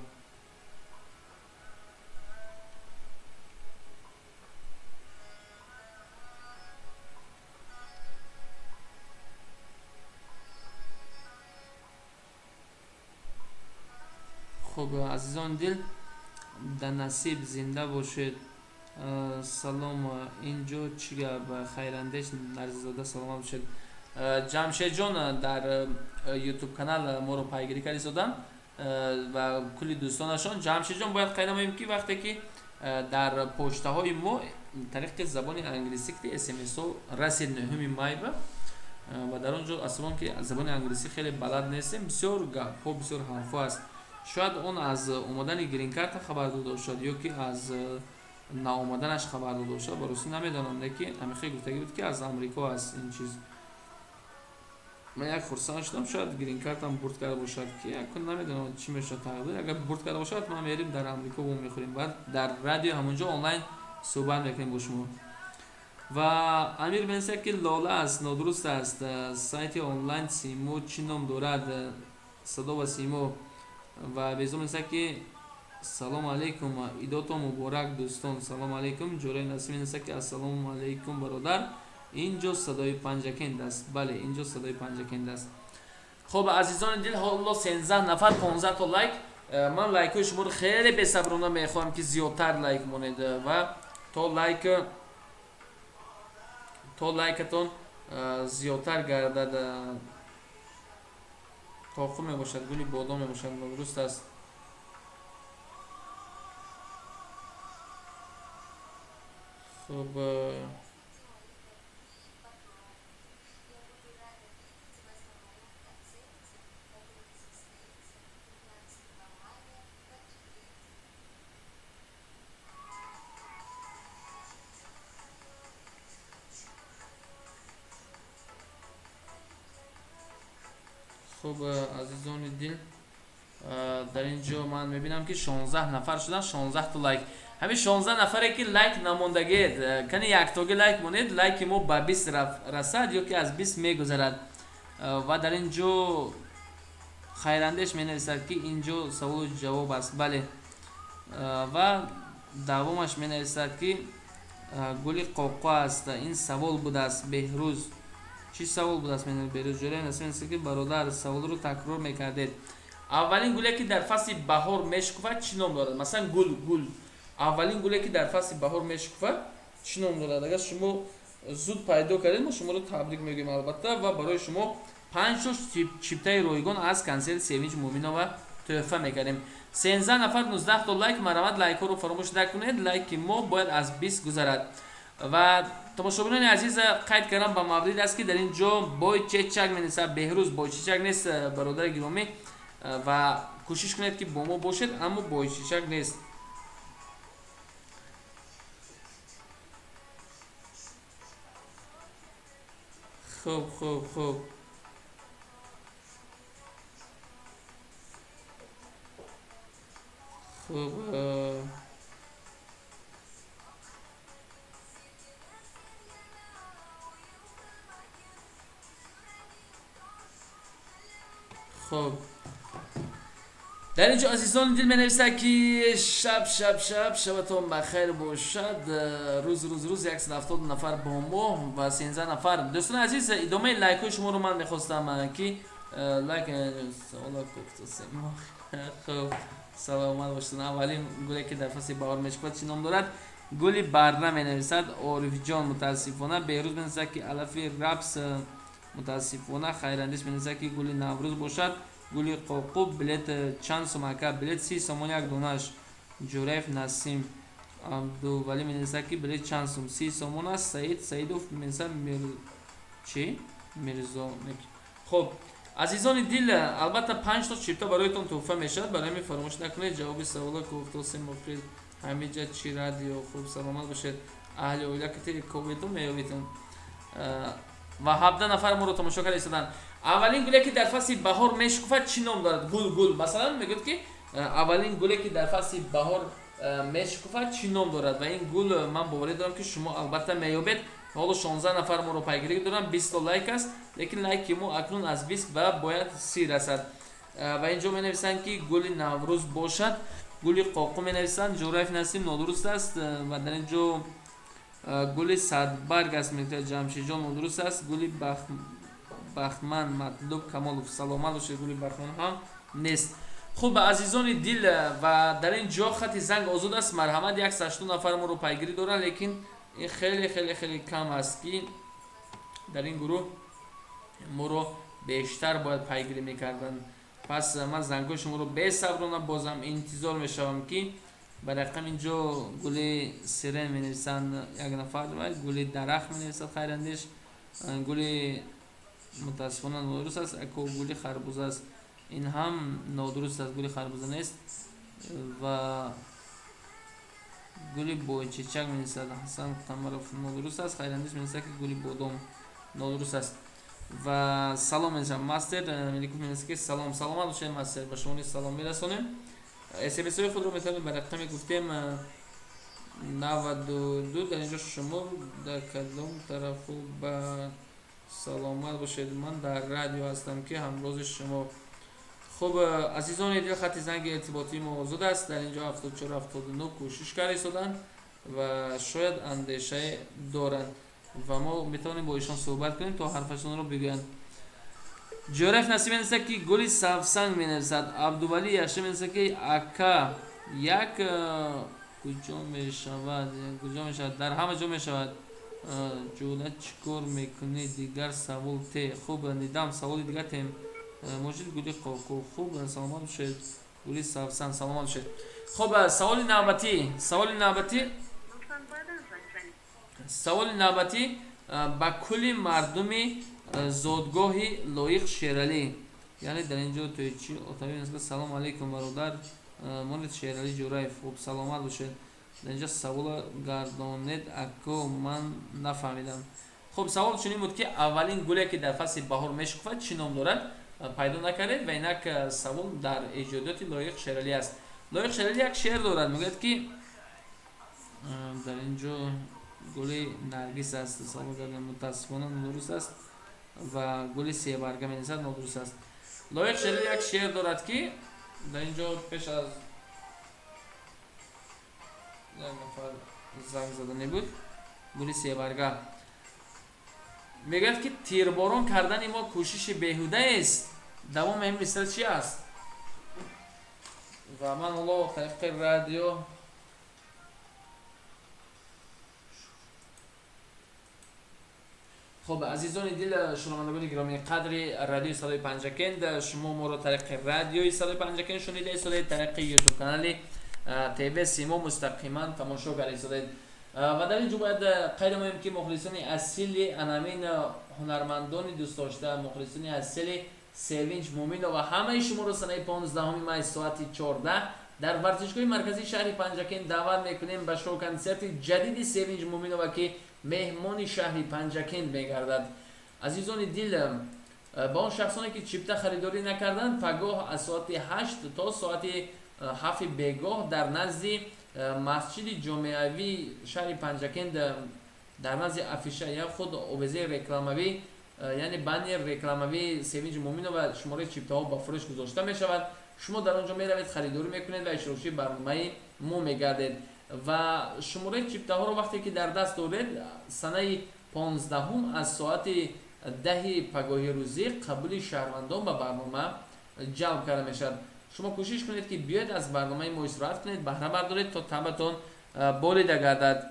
хуб, азизони дил, да насиб, зинда бошед. Салом, ин ҷо чӣ гап? Хайрандеш Нарзизода, саломат бошед. Ҷамшедҷон, дар Ютуб канал моро пайгирӣ карда истодам ва кулли дӯстонашон. Ҷамшедҷон, бояд қайд намоем, ки вақте ки дар почтаҳои мо тариқи забони англисӣ ки смсҳо расид 9 майба, ва дар он ҷо аслан ки забони англисӣ хеле балад нестем, бисёр гапҳо, бисёр ҳарфҳо аст. Шояд он аз омадани гринкарта хабар дода бошад ё ки аз наомаданаш хабар дода бошад, ба ростӣ намедонам, лекин ҳамихел гуфтагӣ буд, ки аз Амрико аст ин чиз. Ман як хурсанд шудам, шояд гринкартам бурд карда бошад, ки якун намедонам, чӣ мешавад тақдир. Агар бурд карда бошад, ман мерим дар Амрико вомехӯрем, баъд дар радио ҳамонҷо онлайн суҳбат мекунем бо шумо. Ва Амир менависад, ки лола аст. Нодуруст аст. Сайти онлайн Симо чӣ ном дорад? Садо ва Симо. Ва Безо менависад, ки салом алейкум, идотон муборак, дӯстон. Салом алейкум. Ҷӯраи Насим менависад, ки ассалому алейкум, бародар, ин ҷо садои Панҷакент аст. Бале, ин ҷо садои Панҷакент аст. Хуб, азизони дил, ҳоло 13 нафар, 15 то лайк. Ман лайкҳои шуморо хеле бесаброна мехоҳам, ки зиёдтар лайк монед ва то лайкатон зиёдтар гардад. Тоқу мебошад, гули бодом мебошад, нодуруст аст. Хуб. Хуб, азизони дил, дар ин ҷо ман мебинам, ки 16 нафар шудан, 16 то лайк. Ҳамин 16 нафаре, ки лайк намондагед, кани яктоги лайк монед, лайки мо ба 20 расад ё ки аз 20 мегузарад. Ва дар ин ҷо Хайрандеш менависад, ки ин ҷо саволу ҷавоб аст. Бале, ва давомаш менависад, ки Гули қоқо аст. Ин савол будааст, Беҳрӯз. Чӣ савол будааст? Беҳрӯз Ҷӯраев насиб, ки бародар, саволро такрор мекардед. Аввалин гуле, ки дар фасли баҳор мешукуфад, чӣ ном дорад? Масалан, гул, аввалин гуле, ки дар фасли баҳор мешукуфад, чӣ ном дорад? Агар шумо зуд пайдо кардед, мо шуморо табрик мегӯем, албатта, ва барои шумо панҷто чиптаи ройгон аз консерти Севинҷ Муъминова тӯҳфа мекардем. 13 нафар, 19 то лайк. Марҳамат, лайкҳоро фаромӯш накунед. Лайки мо бояд аз 20 гузарад. Ва тамошобинони азиз, қайд кардам ба маврид аст, ки дар ин ҷо Бойчечак менависад. Беҳрӯз, Бойчечак нест, бародари гиромӣ, ва кӯшиш кунед, ки бо мо бошед, аммо Бойчечак нест. Хуб, хуб, хуб, хуб. Дар ин ҷо азизони дил менависад, ки шаб, шаб, шаб, шабатон бахайр бошад. Рӯз, рӯз, рӯз, 170 нафар бо мо ва 13 нафар. Дӯстони азиз, идомаи лайкҳои шуморо ман мехостам, ки лайк савола. Хуб, саломат бошед. Аввалин гуле, ки дар фасли баҳор мешукуфад, чӣ ном дорад? Гули барна менависад Орифҷон. Мутаассифона. Беҳрӯз менависад, ки алафи рапс. Мутаассифона. Хайрандеш менависад, ки гули Наврӯз бошад, гули қоқу. Билет чанд сум, ака? Билет 30 сомон як донаш. Ҷураев Насим. Абдувалӣ менависад, ки билет чанд сум? 30 сомон аст. Саид Саидов менависад, чӣ? Мирзо. Хуб, азизони дил, албатта, панҷ то чипта бароятон тӯҳфа мешавад. Барои ҳамин фаромӯш накунед ҷавоби савола. Гуфтосем охир ҳамиҷа чӣ радио. Хуб, саломат бошед. Аҳли оила ки коведум меёбитон. Ва 17 нафар моро тамошо карда истоданд. Аввалин гуле, ки дар фасли баҳор мешукуфад, чӣ ном дорад? Гул, масалан, мегӯяд, ки аввалин гуле, ки дар фасли баҳор мешукуфад, чӣ ном дорад? Ва ин гул, ман боварӣ дорам, ки шумо албатта меёбед. Ҳоло 16 нафар моро пайгирӣ доранд, 20 то лайк аст, лекин лайки мо акнун аз 20 ба бояд 30 расад. Ва инҷо менависанд, ки гули Наврӯз бошад, гули қоқу менависанд. Ҷураев Насим, нодуруст аст. Ва дар ин ҷо гули садбарг аст, мегӯяд Ҷамшидҷон, нодуруст аст. Гули бахман, Матлуб Камолов, саломат бошед. Гули бахман ҳам нест. Хуб, азизони дил, ва дар ин ҷо хати занг озод аст. Марҳамат, 180 нафар моро пайгирӣ доранд, лекин ин хеле, хеле, хеле кам аст, ки дар ин гурӯҳ моро бештар бояд пайгирӣ мекарданд. Пас ман зангҳои шуморо бесаброна бозам интизор мешавам, ки ба рақам ин ҷо гули сирен менависанд як нафар ва гули дарахт менависад Хайрандеш. Гули, мутаассифона, нодуруст аст. Ако, гули харбуза аст. Ин ҳам нодуруст аст, гули харбуза нест. Ва гули бойчечак менависад Ҳасан Қамаров, нодуруст аст. Хайрандеш менависад, ки гули бодом, нодуруст аст. Ва салом менависад Мастер Меликов, менависад, ки салом. Саломат бошед, Мастер, ба шумо низ салом мерасонем. СМСҳои худро метавонед ба рақаме гуфтем 92. Дар инҷо шумо дар кадом тарафу? Ба саломат бошед, ман дар радио ҳастам, ки ҳамрози шумо. Хуб, азизони дил, хати занги иртиботии мо озод аст. Дар инҷо 74 79 кӯшиш карда истоданд ва шояд андешае доранд ва мо метавонем бо ишон суҳбат кунем, то ҳарфашонро бигӯянд. Ҷӯраев Насиб менависад, ки гули савсанг менависад. Абдувалӣ Яше менависад, ки ака, як куҷо мешавад? Куҷо мешавад? Дар ҳама ҷо мешавад. Ҷӯла, чӣ кор мекунӣ? Дигар савол те. Хуб, нидам саволи дигар тем. Можед гули қоқу. Хуб, саломат бошед. Гули савсан, саломат бошед. Хуб, саволи навбатӣ, саволи навбатӣ, саволи навбатӣ ба кулли мардуми зодгоҳи Лоиқ Шералӣ. Яъне дар ин ҷо тоичи отави. Салом алейкум, бародар, монед Шералӣ Ҷураев. Хуб, саломат бошед. Дар инҷо савола гардонед, ако, ман нафаҳмидам. Хуб, савол чунин буд, ки аввалин гуле, ки дар фасли баҳор мешукуфад, чӣ ном дорад? Пайдо накардед. Ва инак савол дар эҷодиёти Лоиқ Шералӣ аст. Лоиқ Шералӣ як шеър дорад, мегӯяд, ки дар ин ҷо гули наргис аст. Савол мутаассифона нодуруст аст. Ва гули себарга менависад, нодуруст аст. Лоиқ Шералӣ як шеър дорад, ки дар ин ҷо пеш аз як нафар занг заданӣ буд. Гули себарга. Мегӯяд, ки тирборон кардани мо кӯшиши беҳудаест. Давоми ин мисра чи аст? Ва ман ҳоло тариқи радио. Хуб, азизони дил, шунавандагони гиромии қадри радиои Садои Панҷакент, шумо моро тариқи радиои Садои Панҷакент шунида истодаед, тариқи Ютуб канали ТВ Симо мустақиман тамошо карда истодаед. Ва дар ин ҷо бояд қайд намоем, ки мухлисони асили анамин ҳунармандони дӯстдошта, мухлисони асили Севинҷ Муминова, ҳамаи шуморо санаи 15 май соати 14 дар варзишгоҳи марказии шаҳри Панҷакент даъват мекунем ба шоу консерти ҷадиди Севинҷ Муминова, ки меҳмони шаҳри Панҷакент мегардад. Азизони дил, ба он шахсоне, ки чипта харидорӣ накарданд, пагоҳ аз соати 8 то соати 7 бегоҳ дар назди масҷиди ҷомеавии шаҳри Панҷакент, дар назди афиша я худ овезаи рекламавӣ, яъне баннер рекламавии Севинҷ Муминова, шумораи чиптаҳо ба фурӯш гузошта мешавад. Шумо дар он ҷо меравед, харидорӣ мекунед ва иштирокчии барномаи мо мегардед. Ва шумораи чиптаҳоро вақте ки дар даст доред, санаи 15-ум аз соати 10-и пагоҳи рӯзӣ қабули шаҳрвандон ба барнома ҷалб карда мешавад. Шумо кӯшиш кунед, ки биёед, аз барномаи мо истироҳат кунед, баҳра бардоред, то табатон болида гардад.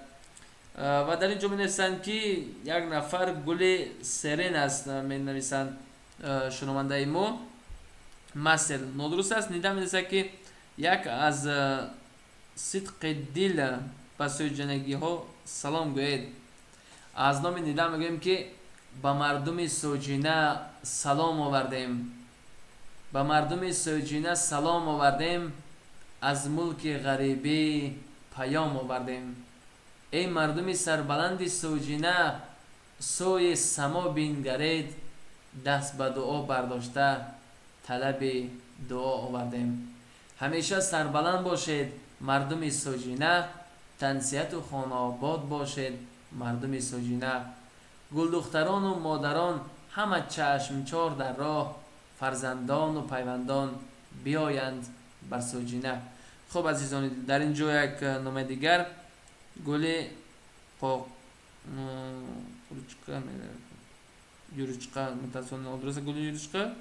Ва дар ин ҷо менависанд, ки як нафар гули серен аст, менависанд шунавандаи мо мастер. Нодуруст аст. Нида менависад, ки як аз сидқи дил ба сӯҷанагиҳо салом гӯед. Аз номи Нида мегӯем, ки ба мардуми Сӯҷина салом овардем, ба мардуми Сӯҷина салом овардем, аз мулки ғарибӣ паём овардем. Эй мардуми сарбаланди Сӯҷина, сӯи само бингаред, даст ба дуо бардошта талаби дуо овардем. Ҳамеша сарбаланд бошед, мардуми Сӯҷина, тансиҳату хонаобод бошед, мардуми Сӯҷина. Гулдухтарону модарон ҳама чашмчор дар роҳ, фарзандону пайвандон биёянд бар Сӯҷина. Хуб, азизони, дар ин ҷо як номаи дигар: гули қуручқа, юручқа. Мутаассифона, нодуруст гули юручқа.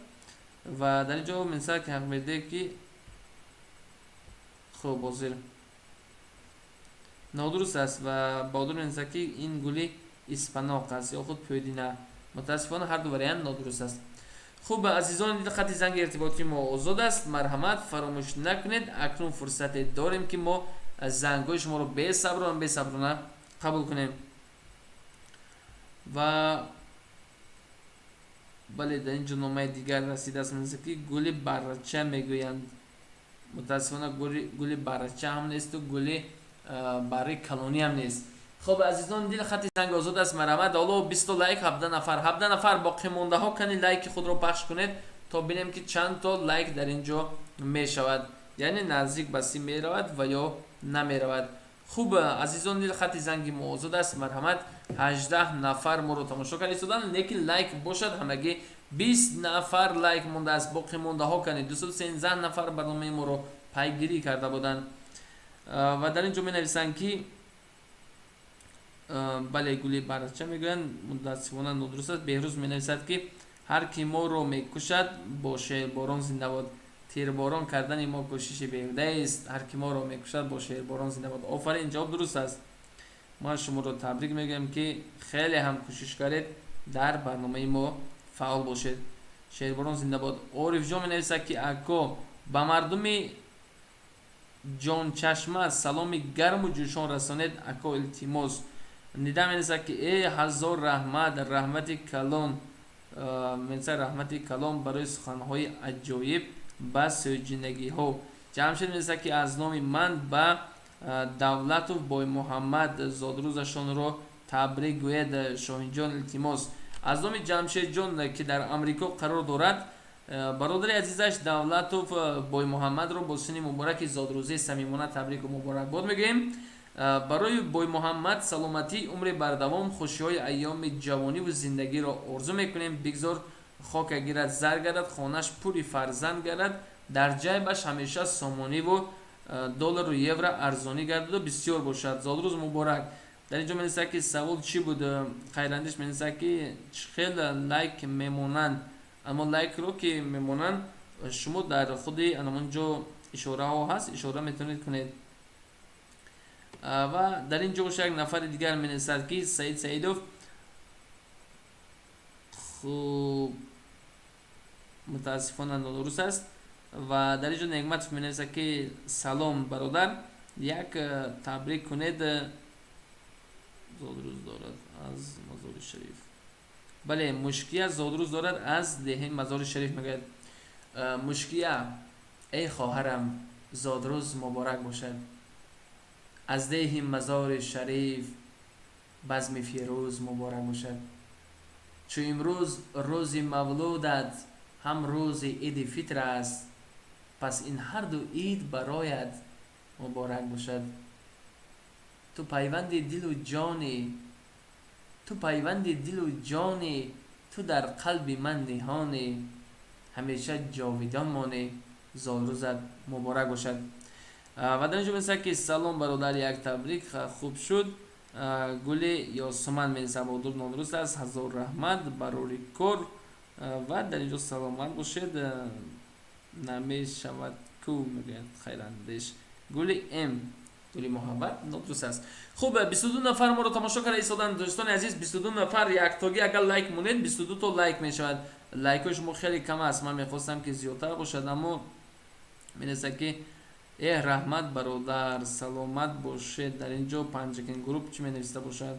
Ва дар ин ҷо менависад, ки ҳақмеде ки хуб, ҳозир нодуруст аст. Ва Баҳодур менависад, ки ин гули испаноқ аст ё худ пӯдина. Мутаассифона, ҳарду вариант нодуруст аст. Хуб, азизон, хати занги иртиботии мо озод аст. Марҳамат, фаромӯш накунед, акнун фурсате дорем, ки мо зангҳои шуморо бесаброна бесаброна қабул кунем. Ва бале, дар ин ҷо номаи дигар расидааст. Менависад, ки гули баррача мегӯянд. Мутаассифона, гули баррача ҳам несту гули барри калонӣ ҳам нест. Хуб, азизон дил, хати занг озод аст, марҳамат. Ҳоло 20 лайк, 17 нафар, 17 нафар боқимондаҳо, кани лайки худро пахш кунед, то бинем, ки чанд то лайк дар ин ҷо мешавад, яъне наздик ба 30 меравад ва ё намеравад. Хуб, азизон дил, хати занги мо озод аст, марҳамат. 18 нафар моро тамошо карда истоданд, лекин лайк бошад ҳамагӣ 20 нафар лайк мондааст. Боқимондаҳо кани, 213 нафар барномаи моро пайгирӣ карда буданд. Ва дар ин ҷо менависанд, ки бале, гули барача мегӯянд. Мутаассифона, нодуруст аст. Беҳрӯз менависад, ки ҳар ки моро мекушад бо шерборон зиндабод, тирборон кардани мо кӯшиши беҳудаест, ҳар ки моро мекушад бо шерборон зиндабод. Офарин, ҷавоб дуруст аст. Ман шуморо табрик мегӯям, ки хеле ҳам кӯшиш кардед, дар барномаи мо фаъол бошед. Шерборон зиндабод. Орифҷон менависад, ки ако, ба мардуми Ҷончашма саломи гарму ҷӯшон расонед, ако, илтимос. Нида менависад, ки э, ҳазор раҳмат, раҳмати калон менависад, раҳмати калон барои суханҳои аҷоиб ба сӯҷинагиҳо. Ҷамшед менависад, ки аз номи ман ба Давлатов Боймуҳаммад зодрӯзашонро табрик гӯяд, Шоҳинҷон, илтимос. Аз номи Ҷамшедҷон, ки дар Амрико қарор дорад, бародари азизаш Давлатов Боймуҳаммадро бо синни мубораки зодрӯзӣ самимона табрику муборакбод мегӯем. Барои Боймуҳаммад саломатӣ, умри бардавом, хушиҳои айёми ҷавониву зиндагиро орзу мекунем. Бигзор хока гирад, зар гардад, хонаш пури фарзанд гардад, дар ҷайбаш ҳамеша сомониву доллару евро арзонӣ гардаду бисёр бошад. Зодрӯз муборак. Дар ин ҷо менависад, ки савол чӣ буд? Хайрандеш менависад, ки чӣ хел лайк мемонанд. Аммо лайкро ки мемонанд, шумо дар худи анамон ҷо ишораҳо ҳаст, ишора метавонед кунед. Ва дар ин ҷо боша як нафари дигар менависад, ки Саид Саидов. Хуб, мутаассифона нодуруст аст. Ва дар ин ҷо Негматов менависад, ки салом, бародар, як табрик кунед, зодрӯз дорад аз Мазори Шариф. Бале, Мушкия зодрӯз дорад аз деҳаи Мазори Шариф, мегӯяд. Мушкия, эй хоҳарам, зодрӯз муборак бошад. Аз деҳи Мазори Шариф базми фирӯз муборак бошад. Чу имрӯз рӯзи мавлудат, ҳам рӯзи иди фитр аст, пас ин ҳарду ид бароят муборак бошад. Ту пайванди дилу ҷонӣ, ту пайванди дилу ҷонӣ, ту дар қалби ман ниҳонӣ, ҳамеша ҷовидон монӣ, зодрӯзат муборак бошад. Ва дар ин ҷо менависад, ки салом, бародар, як табрик хуб шуд. Гули Ёсуман менависад, Баҳодур нодуруст аст. Ҳазор раҳмат, барори кор. Ва дар ин ҷо саломат бошед, намешавад ку, мегӯяд Хайрандеш. Гули М, гули муҳаббат нодуруст аст. Хуб, 22 нафар моро тамошо карда истоданд. Дӯстони азиз, 22 нафар яктогӣ агар лайк монед, 22 то лайк мешавад. Лайкҳои шумо хеле кам аст, ман мехостам, ки зиёдтар бошад, аммо менависад, ки э, раҳмат, бародар, саломат бошед. Дар ин ҷо Панҷакент Груп чӣ менависта бошад?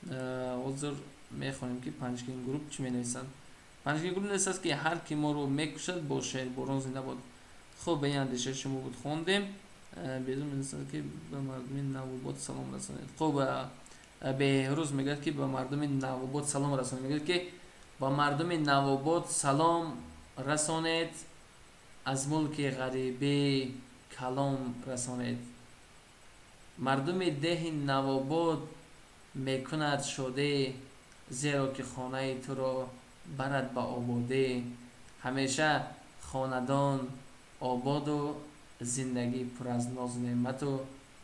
Ҳозир мехонем, ки Панҷакент Груп чӣ менависанд. Панҷакент Груп менависад, ки ҳар ки моро мекушад, бо шерборон зинда бод. Хуб, ин андешаи шумо буд, хондем. Безун менависад, ки ба мардуми Навобод салом расонед. Хуб, Беҳрӯз мегӯяд, ки ба мардуми Навобод салом расонед. Мегӯяд, ки ба мардуми Навобод салом расонед, аз мулки ғарибӣ калом расонед. Мардуми деҳи Навобод мекунад шодӣ, зеро ки хонаи туро барад ба ободӣ. Ҳамеша хонадон ободу зиндагӣ пур аз нозу неъмату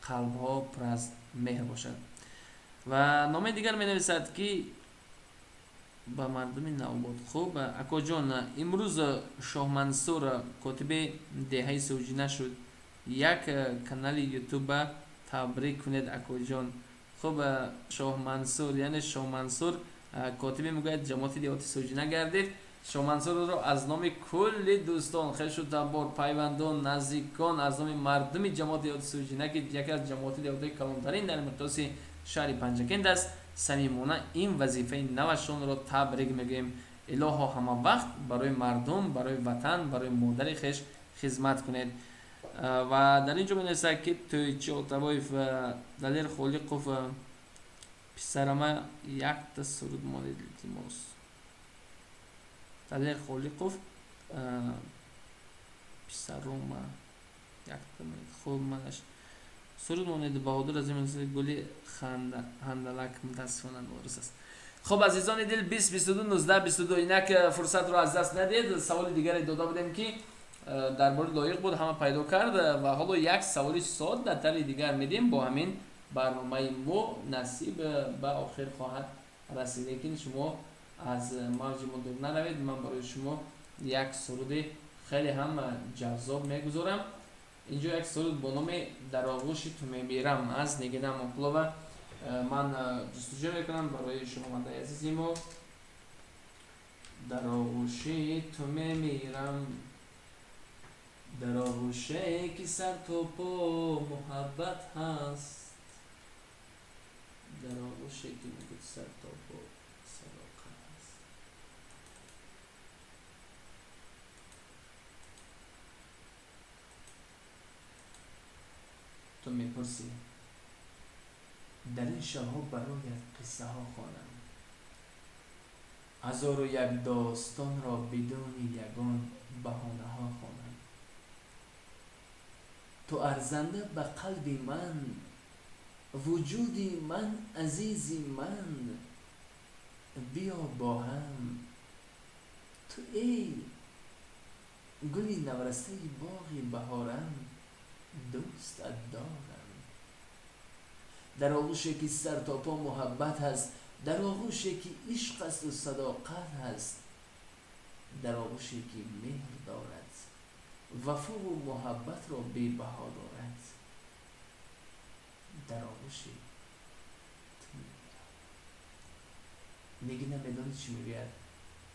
қалбҳо пур аз меҳр бошад. Ва номаи дигар менависад, ки ба мардуми Навобод. Хуб, акоҷон, имрӯз Шоҳмансур котиби деҳаи Сӯҷина шуд, як канали ютуба табрик кунед, акоҷон. Хуб, Шоҳмансур, яъне Шоҳмансур котибе мегӯяд ҷамоати деҳоти Сӯҷина гардид. Шоҳмансурро аз номи кулли дӯстон, хешу табор, пайвандон, наздикон, аз номи мардуми ҷамоати деҳоти Сӯҷина, ки яке аз ҷамоати деҳотҳои калонтарин дар миқёси шаҳри Панҷакент аст, самимона ин вазифаи навашонро табрик мегӯем. Илоҳо, ҳама вақт барои мардум, барои ватан, барои модари хеш хизмат кунед. Ва дар ин ҷо менависад, ки Тӯйчи Отабоев, Далер Холиқов, писарама якта суруд монед, илтимос. Далер Холиқов, писарома якта монед. Хуб, манаш суруд монед. Баҳодур аз ин гули ҳандалак мутаассифона нодуруст аст. Хуб, азизони дил, 20 22 19 22, инак фурсатро аз даст надиҳед. Саволи дигаре дода будем, ки дар бораи лоиқ буд, ҳама пайдо кард. Ва ҳоло як саволи соддатари дигар медиҳем, бо ҳамин барномаи мо насиб ба охир хоҳад расид. Лекин шумо аз мавҷи мо дур наравед, ман барои шумо як суруди хеле ҳам ҷаззоб мегузорам. Инҷо як суруд бо номи «Дар оғӯши ту мемирам» аз Нигина Амонқулова ман ҷустуҷӯ мекунам барои шунавандаи азизи мо. Дар оғӯши ту мемирам, дар оғӯше ки сар то по муҳаббат ҳаст, дар оғӯше ки мегӯд сар то по садоқат аст. Ту мепурсӣ, дар ин шабҳо бароят қиссаҳо хонам, ҳазору як достонро бидуни ягон баҳонаҳо хонам. Ту арзанда ба қалби ман, вуҷуди ман, азизи ман, биё бо ҳам. Ту эй гули наврастаи боғи баҳорам, дӯстат дорам. Дар оғӯше ки сартопо муҳаббат ҳаст, дар оғӯше ки ишқ асту садоқат ҳаст, дар оғӯше ки меҳр дорад, вафову муҳаббатро бебаҳо дорад, дар оғӯши ту мемирам. Нигина медонӣ чӣ мегӯяд?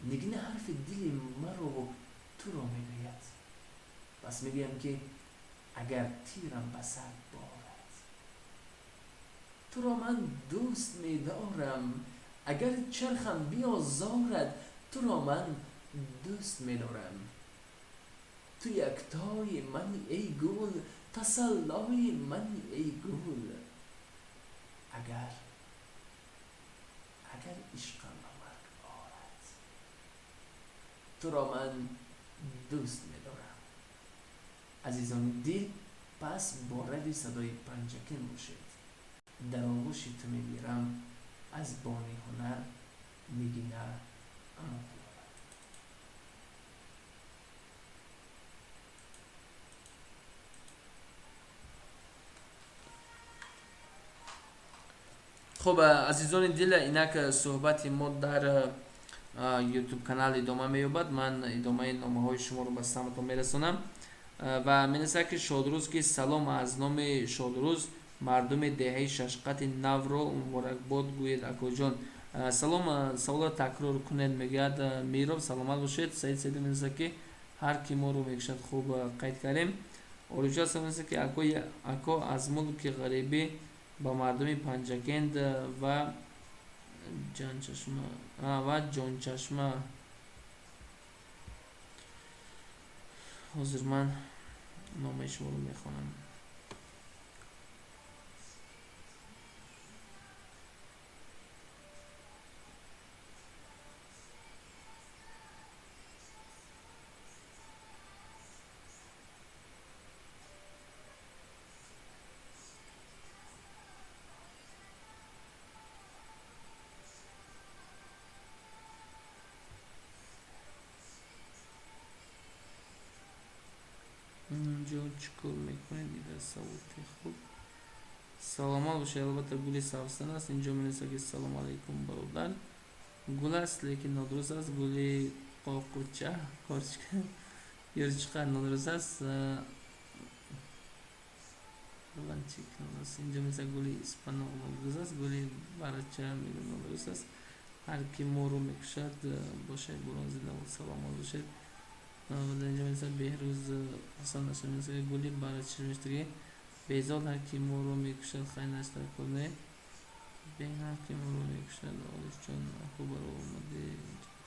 Нигина ҳарфи дили марову туро мегӯяд. Пас мегӯям ки агар тирам ба сар борад, туро ман дӯст медорам, агар чархам биозорад, туро ман дӯст медорам. Ту яктои мани, эй гул, тасаллои мани, эй гул. Агар ишқам ба марг орад, туро ман дӯст медорам. Азизони дил, пас бо радиои Садои Панҷакент бошед. Дар оғӯши ту мемирам аз Бони ҳунар Нигина Амонқулова. Хуб, азизони дил, инак суҳбати мо дар Ютуб канал идома меёбад. Ман идомаи номаҳои шуморо ба самтон мерасонам ва менависад ки Шодрӯз ки салом, аз номи Шодрӯз мардуми деҳаи Шашқати Навро муборакбод гӯед, акоҷон. Салом, саволро такрор кунед, мегӯяд Мироб. Саломат бошед. Саид Саидов менависад ки ҳар ки моро мекушад. Хуб, қайд кардем. Орифҷон менависад ки ако, аз мулки ғарибӣ ба мардуми Панҷакент ва Ҷончашма. Ҳозир ман номаи шуморо мехонам. Инҷо чӣ кор мекунед? Дида савоти хуб. Саломат бошед. Албатта, гули савсан аст. Инҷо менависад ки салому алайкум, бародар. Гул аст, лекин нодуруст аст. Гули qoqуча, корчка, юрчқа нодуруст аст. Ланчик нодуруст. Инҷо менависад гули испаноқ нодуруст аст. Гули барача нодуруст аст. Ҳар ки моро мекушад бошад, бурон зинда. Саломат бошед. Инҷо менависад Беҳрӯз Ҳасан Нашр менависад гули барача. Беҳзод, ҳар ки моро мекушад, хайр нашр куне. Ҳар ки моро мекушад. Орифҷон, ако, баромади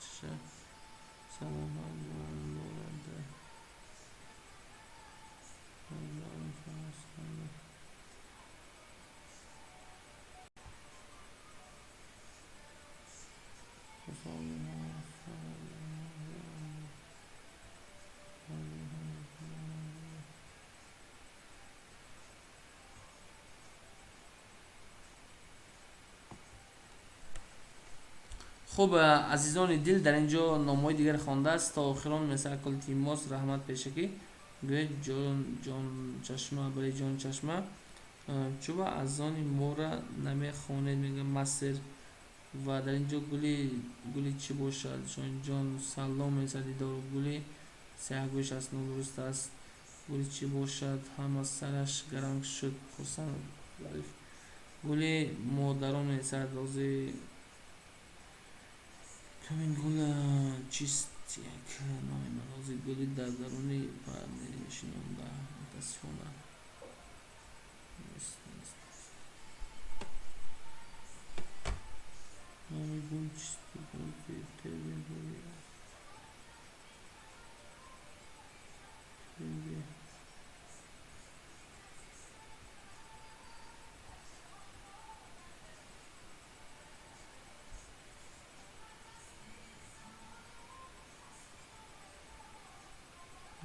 чаша. Салом дорад. Хуб, азизони дил, дар ин ҷо номҳои дигар хондааст. То охирон меса илтимос, раҳмат пешакӣ. Гӯед Ҷончашма, бале, Ҷончашма. Чӯба аз они мора намехонед, мега мастер. Ва дар ин ҷо гули чӣ бошад? Ҷонҷон, салом меса дидору. Гули сиёҳгӯш аст, нодуруст аст. Гули чӣ бошад? Ҳама сараш гаранг шуд. Хурсанд. Гули модарон месад. Ози камин гул чист? Як номи ман ози гули дар даруни шинонда, мутаассифона номи гул чист? Гули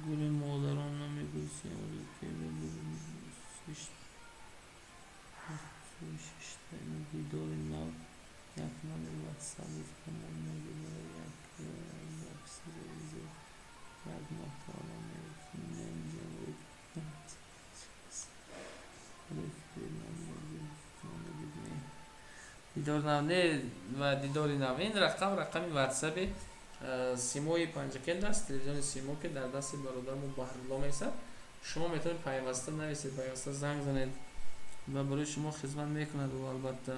гули модарон, номи гул дидори нав, як номи ватсап як як моҳ. Дидор нав не ва дидори нав. Ин рақам рақами ватсапи Симои Панҷакент аст, телевизиони Симо, ки дар дасти бародармо Баҳрулло месад. Шумо метавонед пайваста нависед, пайваста занг занед ва барои шумо хизмат мекунад ӯ албатта.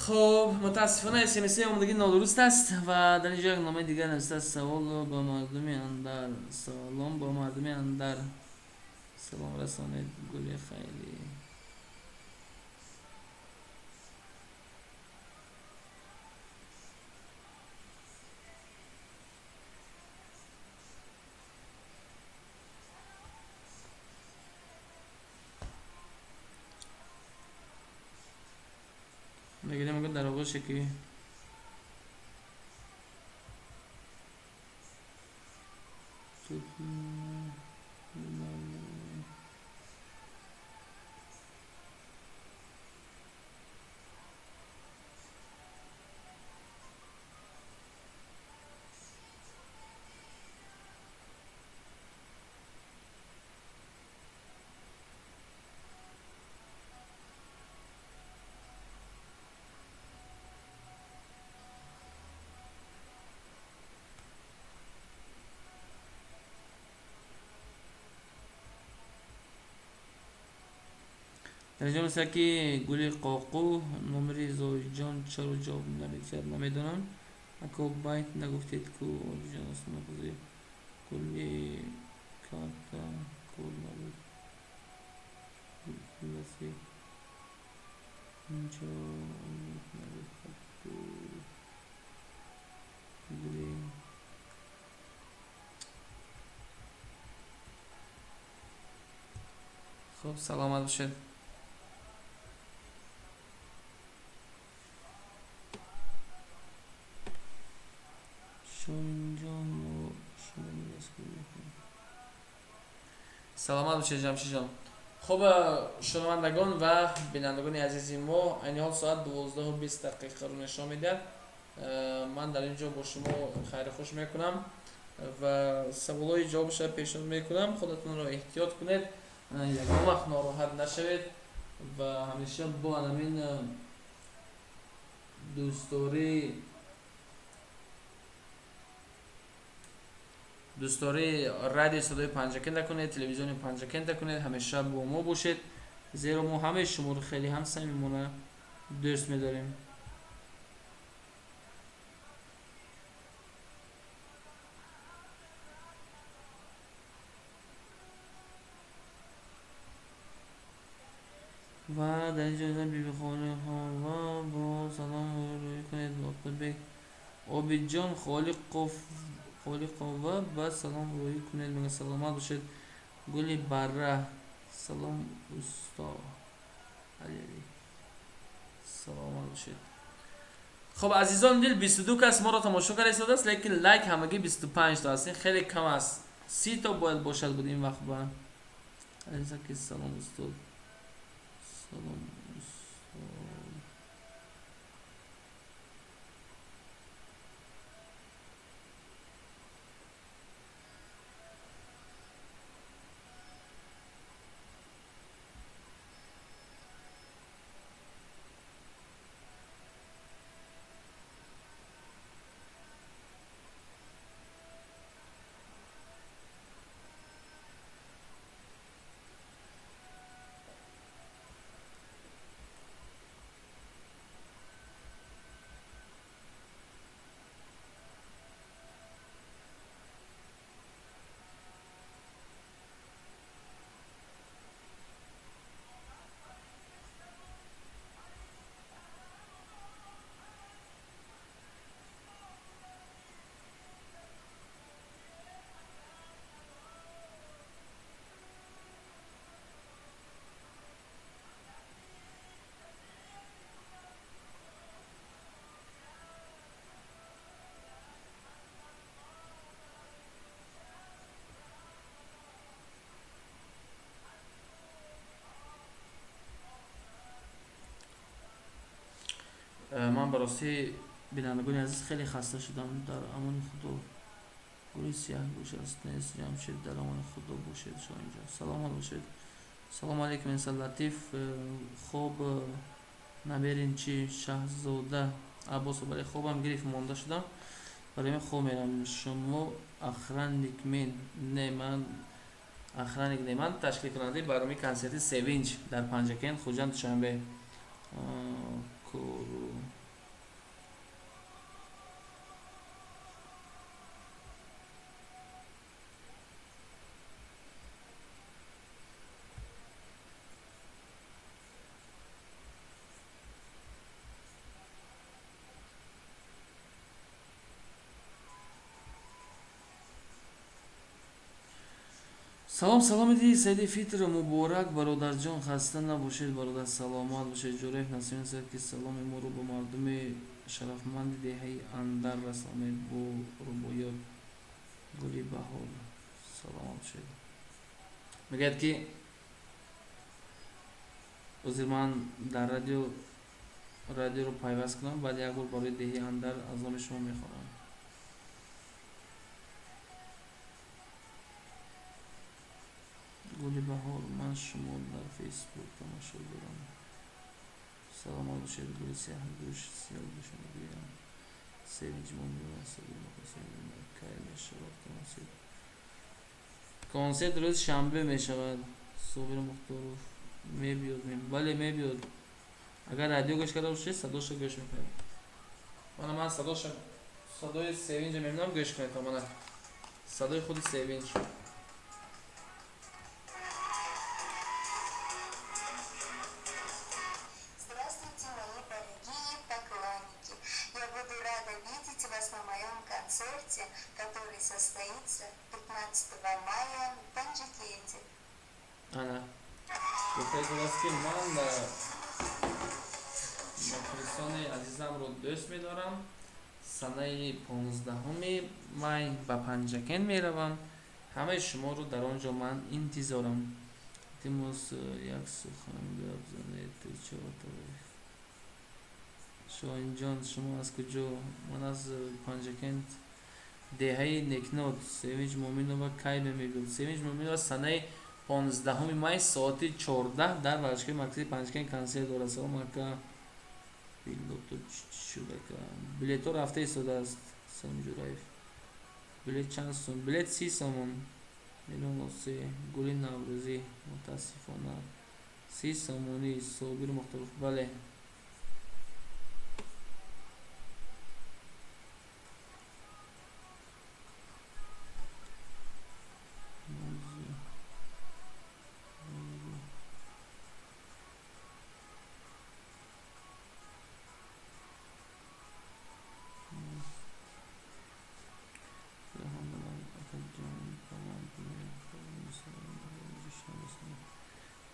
Хуб, мутаассифона СМС омодагӣ нодуруст аст ва дар инҷо як номаи дигар навиштааст: савол ба мардуми андар, салом ба мардуми андар, салом расонед гули хайрӣ. Мегирем, мегӯяд дар оғоше ки дар инҷо мисла ки гули қоқу номери Зоиҷон чаро ҷавоб намедиҳад, намедонам. Ако байт нагуфтед ку Оҷиҷон Осмонқози гули карта кор набуд. Хулоси инҷо набуд гули. Хуб, саломат бошед. Шоҳинҷон, шумо саломат бошед, Ҷамшидҷон. Хуб, шунавандагон ва бинандагони азизи мо, айни ҳол соат 12:20 ро нишон медиҳад. Ман дар ин ҷо бо шумо хайру хуш мекунам ва саволҳои ҷавобаша пешниҳод мекунам. Худатонро эҳтиёт кунед, ягон вақт нороҳат нашавед ва ҳамеша бо анамин дӯстдории радиои садои Панҷакента кунед, телевизиони Панҷакента кунед, ҳамеша бо мо бошед, зеро мо ҳамаи шуморо хеле ҳам самимона дӯст медорем. Ва дар ин ҷо Бибихонихова бо салом рӯй кунед. Оқибек Обидҷон Холиқов Холиқова ба салом рӯй кунед, мега, саломат бошед. Гули барра, салом усто Алиали, саломат бошед. Хуб, азизон дил, 22 кас моро тамошо карда истодааст, лекин лайк ҳамагӣ 25 то аст. Ин хеле кам аст, 30 то бояд бошад буд ин вақт. Ба ки салом устод, салом устод. Ман ба ростӣ, бинандагони азиз, хеле хаста шудам. Дар амони Худо. Гули сиёҳгӯш аст, нест. Ҷамшед, дар амони Худо бошед. Шоҳинҷон, саломат бошед. Салому алейкум, инса Латиф. Хоб наберин чи? Шаҳзода Аббосов, бале, хобам гирифт, монда шудам, барои ман хоб мерам. Шумо охранник мен? Не, ман охранник не, ман ташкилкунандаи барномаи консерти Севинҷ дар Панҷакент, Хуҷанд, Душанбе. Кору Салом, салом, иди Саиди Фитр муборак, бародарҷон. Хаста набошед, бародар, саломат бошед. Ҷураев Насимин сад ки саломи моро ба мардуми шарафманди деҳаи Андар расонед бо рубоёт Гули баҳор. Саломат бошед. Мегӯяд ки ҳозир ман дар радиоро пайваст кунам, баъд як бор барои деҳаи Андар аз номи шумо мехонам. Гули баҳор, ман шумо дар Фейсбук тамошо дорам. Саломат бошед. Гули сиёҳгӯш, сиёҳгӯш мегӯям. Севинҷ Муминова, кай мешавад консерт? Консерт рӯзи шанбе мешавад. Собир Мухторов мебиёд? Бале, мебиёд. Агар радио гӯш карда бошед, садоша гӯш мекунед. Мана, ман садоша, садои Севинҷа мебинам, гӯш кунед. Мана садои худи Севинҷ. Здравствуйте, мои дорогие поклонники! Я буду рада видеть вас на моем концерте, который состоится 15 мая в Панджикенте. Ана, гуфтаи аст ки ман мухлисони азизамро дӯст медорам, санаи 15-уми май ба Панҷакент меравам, ҳамаи шуморо дар он ҷо ман интизорам. Илтимос, як сухан гап занед. Шоҳинҷон, шумо аз куҷо? Ман аз Панҷакент, деҳаи Некнод. Севинҷ Муъминова кай мебиёд? Севинҷ Муъминова санаи 15-уми май соати 14 дар варзишгоҳи марказии Панҷакент консерт дорад. Салом, ака, билото чӣ шуд, ака? Билетҳо рафта истодааст. Салом, Ҷураев, билет чанд сум? Билет 30 сомон. Милоносе, гули наврӯзӣ, мутаассифона, 30 сомонӣ. Собир Мухторов, бале.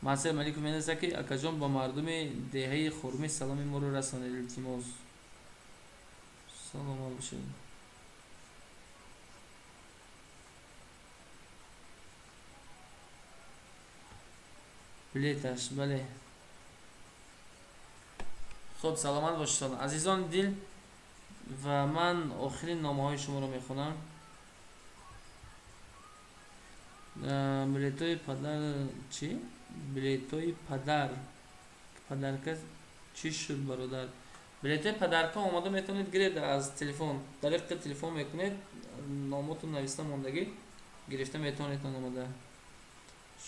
Мансур Маликов менависад ки акаҷон, ба мардуми деҳаи Хурмӣ саломи моро расонед, илтимос. Саломат бошед. Билеташ, бале. Хуб, саломат бошедон, азизони дил, ва ман охирин номаҳои шуморо мехонам. Билетҳои падар чӣ? Билетҳои падар, подарка чӣ шуд, бародар? Билетҳои подарка омода метавонед гиред аз телефон, тариқи телефон мекунед, номотон нависта мондагӣ, гирифта метавонед омода.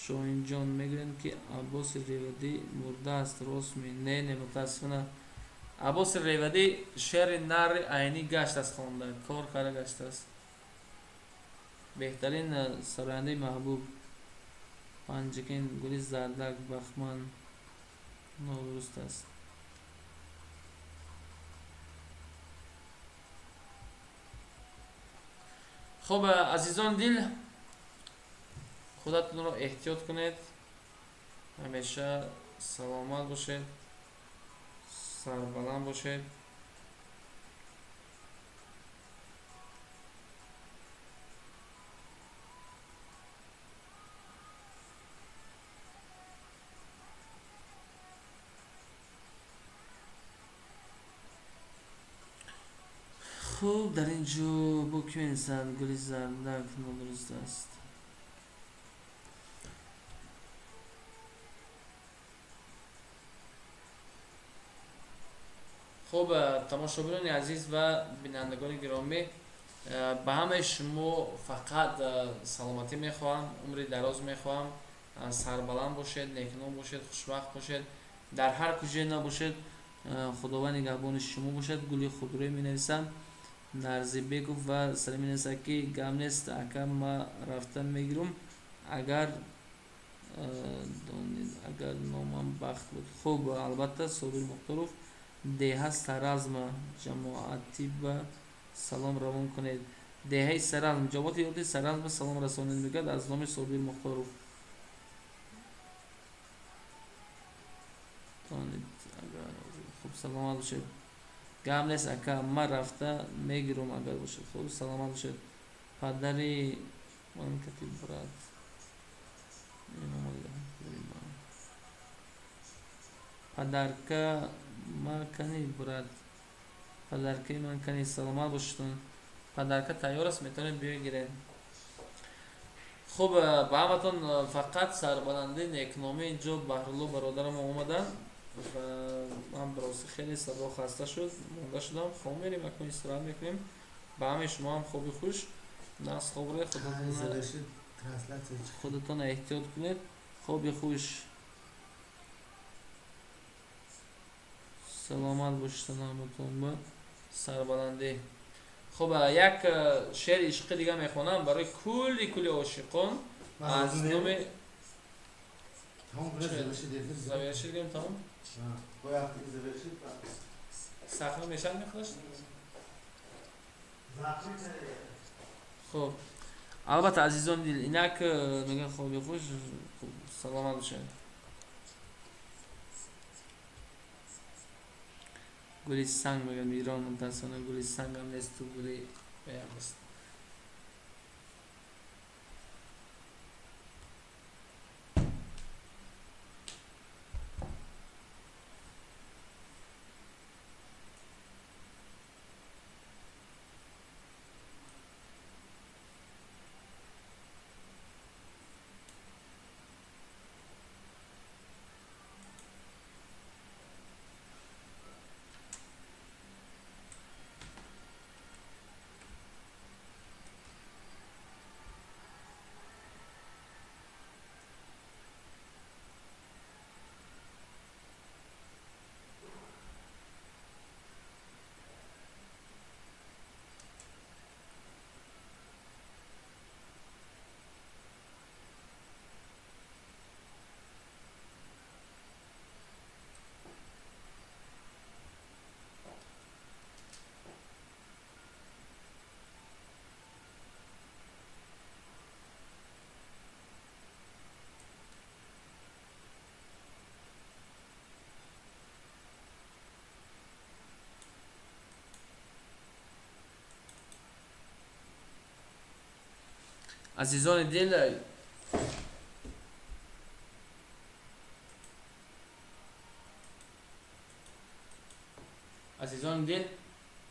Шоҳинҷон, мегӯянд ки Аббоси Ревадӣ мурдааст, ростми? Не, не, мутаассифона, Аббоси Ревадӣ шеъри Нари Айнӣ гаштааст, хонда, кор карда гаштааст. Беҳтарин сарояндаи маҳбуб Панҷакент. Гули зардак бахман нодуруст аст. Хуб, азизон дил, худатонро эҳтиёт кунед, ҳамеша саломат бошед, сарбаланд бошед. Хуб, дар ин ҷо бо кӣ менависад? Гули зардак нодуруст аст. Хуб, тамошобинони азиз ва бинандагони гиромӣ, ба ҳамаи шумо фақат саломатӣ мехоҳам, умри дароз мехоҳам, сарбаланд бошед, некном бошед, хушбахт бошед, дар ҳар куҷое набошед, Худованд нигаҳбони шумо бошад. Гули худрӯй менависам, Нарзибеков ва Салим менависад, ки гап нест, ака, ма рафта мегирум, агар донед, агар номам Бахт буд. Хуб, албатта, Собир Мухторов, деҳа Саразма, ҷамоатӣ ба салом равон кунед. Деҳаи Саразм, ҷамоати ёди Саразма салом расонед, мегӯяд аз номи Собир Мухторов. Донед, агар. Хуб, саломат бошед. Гап нест, ака, ма рафта мегирум, агар бошад. Хуб, саломат бошед. Падари ман кати брат. Падарка ма кани, брат. Падаркаи ман кани, саломат бошедтон. Падарка тайёр аст, метавонед бигиред. Хуб, ба ҳаматон фақат сарбаландӣ, некномӣ. Инҷо Баҳрулло бародарам омаданд ва ман барости хеле садо хаста шуд, монда шудам. Хоб мерем, акнун истироҳат мекунем. Ба ҳамаи шумо ҳам хоби хуш, нағз хоб равед, худатон эҳтиёт кунед. Хоби хуш, саломат бошед ҳаматон, ба сарбаландӣ. Хуб, як шеъри ишқӣ дига мехонам барои кулли кулли ошиқон аз номи завершид гӯем, тамом сахна мешавад, мехонаш. Хуб, албатта, азизони дил, инак мегӯям хоби хуш, саломат бошед. Гули санг мегӯям, Ирон, мутаассифона гули сангам несту гули баям нест. Азизони дил, азизони дил,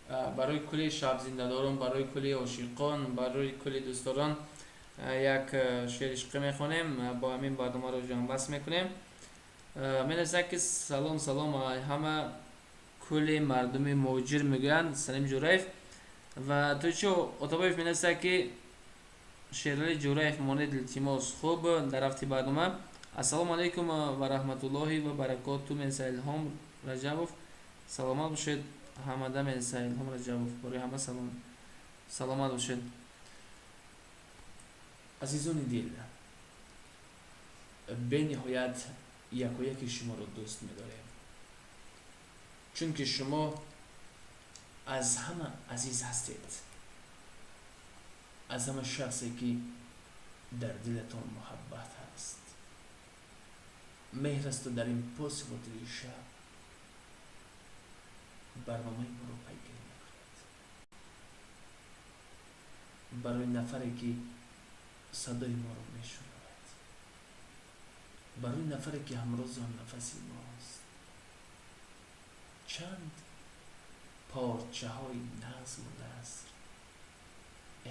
барои кулли шабзиндадорон, барои кулли ошиқон, барои кулли дӯстдорон як шеъри ишқӣ мехонем, бо ҳамин барномаро ҷамъбаст мекунем. Менависад, ки салом, салом ҳама кулли мардуми муҳоҷир, мегӯянд Салим Ҷураев. Ва Тойчи Отобоев менависад, ки Шерали Ҷураев монед, илтимос. Хуб, дар рафти барнома. Ассалому алайкум ва раҳматуллоҳи ва баракоту, менависа Илҳом Раҷабов. Саломат бошед ҳамада, менависа Илҳом Раҷабов. Барои ҳама салом, саломат бошед. Азизони дил, бениҳоят якояки шуморо дӯст медорем, чунки шумо аз ҳама азиз ҳастед, аз ҳама шахсе ки дар дилатон муҳаббат ҳаст, меҳр асту дар ин поси хотири шаб барномаи моро пайгирӣ мекунед. Барои нафаре ки садои моро мешунавад, барои нафаре ки ҳамрозу ҳамнафаси мост, чанд Порчаҳои назму наср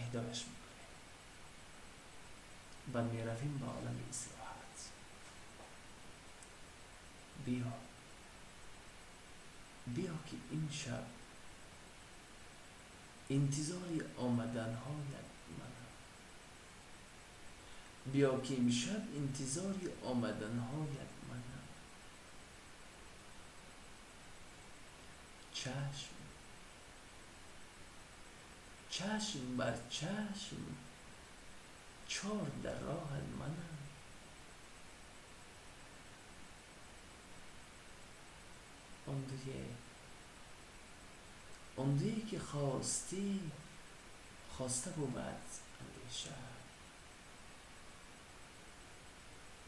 эҳдояш мекунем. Баъд меравем ба олами истироҳат. Биё, биё, ки ин шаб интизори омаданҳоят манам. Биё, ки имшаб интизори омаданҳоят манам. Чашм чашм бар чашм чор дар роҳат манам. Он дуе, ки хостӣ, хоста буд андеша.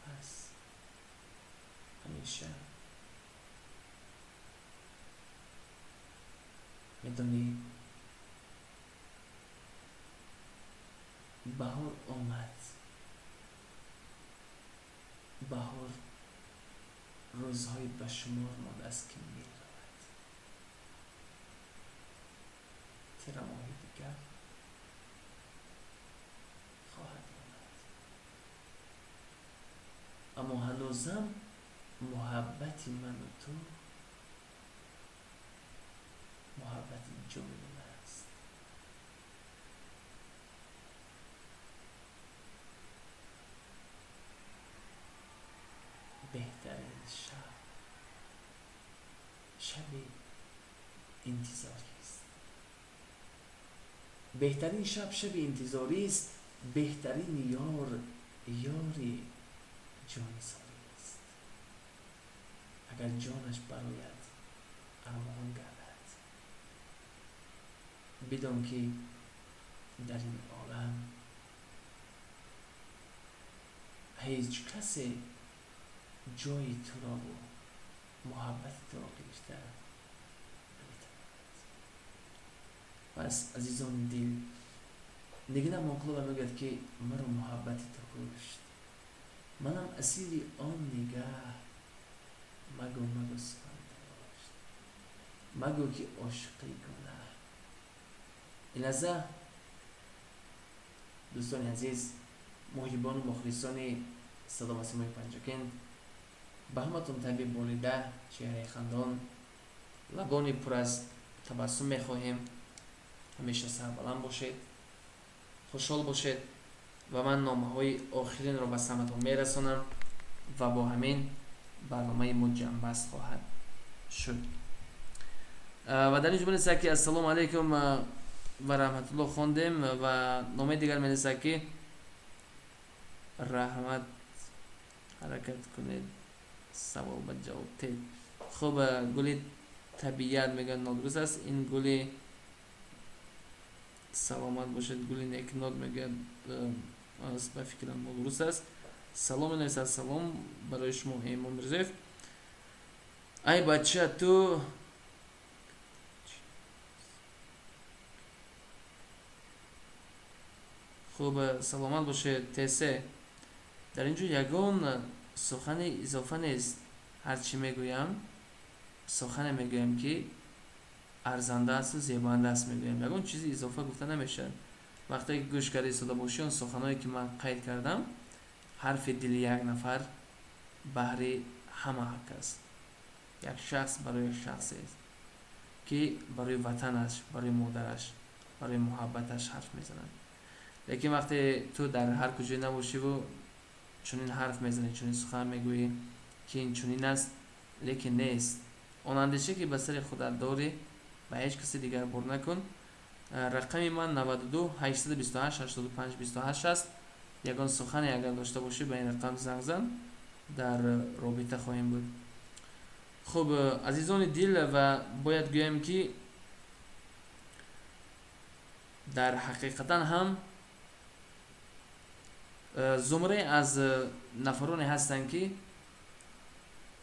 Пас ҳамеша медонӣ, баҳор омад. Баҳор рӯзҳои ба шумор мондааст, ки меравад. Тирамоҳи дигар хоҳад омад, аммо ҳанӯзам муҳаббати ману ту муҳаббати ҷовидона аст. Беҳтарин шаб шаби интизорист. Беҳтарин шаб шаби интизорист. Беҳтарин ёр ёри ҷонисорист. Агар ҷонаш барояд армуғон гардад, бидон, ки дар ин олам ҳеҷ касе ҷои турову муҳаббати туро гирифта наметавонад. Пас, азизони дил, Нигина Амонқулова мегӯяд, ки маро муҳаббати ту кушт, манам асири он нигаҳ. Магӯ, магӯ сухан дошт, магӯ, ки ошиқӣ гунаҳ. Ин лаҳза, дӯстони азиз, муҳибону мухлисони Садо ва Симои Панҷакент, ба ҳаматон табъи болида, чеҳраи хандон, лабони пур аз табассум мехоҳем. Ҳамеша сарбаланд бошед, хушҳол бошед ва ман номаҳои охиринро ба самъатон мерасонам ва бо ҳамин барномаи мо ҷамъбаст хоҳад шуд. Ва дар ин ҷо менависад, ки ассалому алайкум ва раҳматулло, хондем. Ва номаи дигар менависад, ки раҳмат, ҳаракат кунед, савол ба ҷавоб тед. Хуб, гули табиат мегӯяд, нодуруст аст ин гули. Саломат бошед. Гули некнот мегӯяд, ба фикрам, нодуруст аст. Салом менависад, салом барои шумо, Эмон Мирзоев. Ай бача, ту. Хуб, саломат бошед. Тесе, дар ин ҷо ягон сухани изофа нест. Ҳар чӣ мегӯям, сухане мегӯям, ки арзанда асту зебанда аст мегӯям. Ягон чизи изофа гуфта намешавад. Вақте ки гӯш карда истода бошӣ, он суханое, ки ман қайд кардам, ҳарфи дили як нафар баҳри ҳама ҳақ аст. Як шахс барои як шахсест, ки барои ватанаш, барои модараш, барои муҳаббаташ ҳарф мезанад. Лекин вақте ту дар ҳар куҷое набошиву чунин ҳарф мезанӣ, чунин сухан мегӯӣ, ки ин чунин аст, лекин нест. Он андеша, ки ба сари худат дорӣ, ба ҳеҷ каси дигар бор накун. Рақами ман 92 828 85 28 аст. Ягон сухане агар дошта бошӣ, ба ин рақам занг зан, дар робита хоҳем буд. Хуб, азизони дил, ва бояд гӯям, ки дар ҳақиқатан ҳам зумрае аз нафароне ҳастанд, ки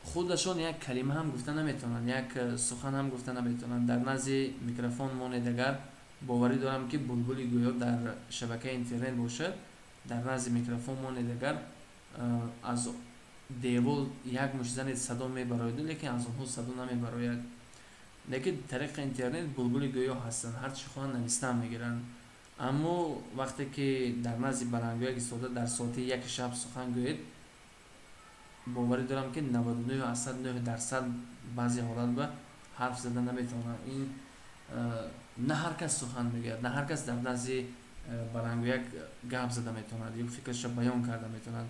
худашон як калима ҳам гуфта наметавонанд, як сухан ҳам гуфта наметавонанд. Дар назди микрофон монед агар, боварӣ дорам, ки булбули гӯё дар шабакаи интернет бошад. Дар назди микрофон монед агар, аз девол як мушт занед, садо мебарояду, лекин аз онҳо садо намебарояд. Лекин тариқи интернет булбули гӯё ҳастанд, ҳар чӣ хоҳанд навистан мегиранд. Аммо вақте ки дар назди баландгӯяк истода дар соати яки шаб сухан гӯед, боварӣ дорам, ки 99,9% баъзе ҳолат ба ҳарф зада наметавонанд. Ин на ҳар кас сухан мегӯяд, на ҳар кас дар назди баландгӯяк гап зада метавонад ё фикрашро баён карда метавонад.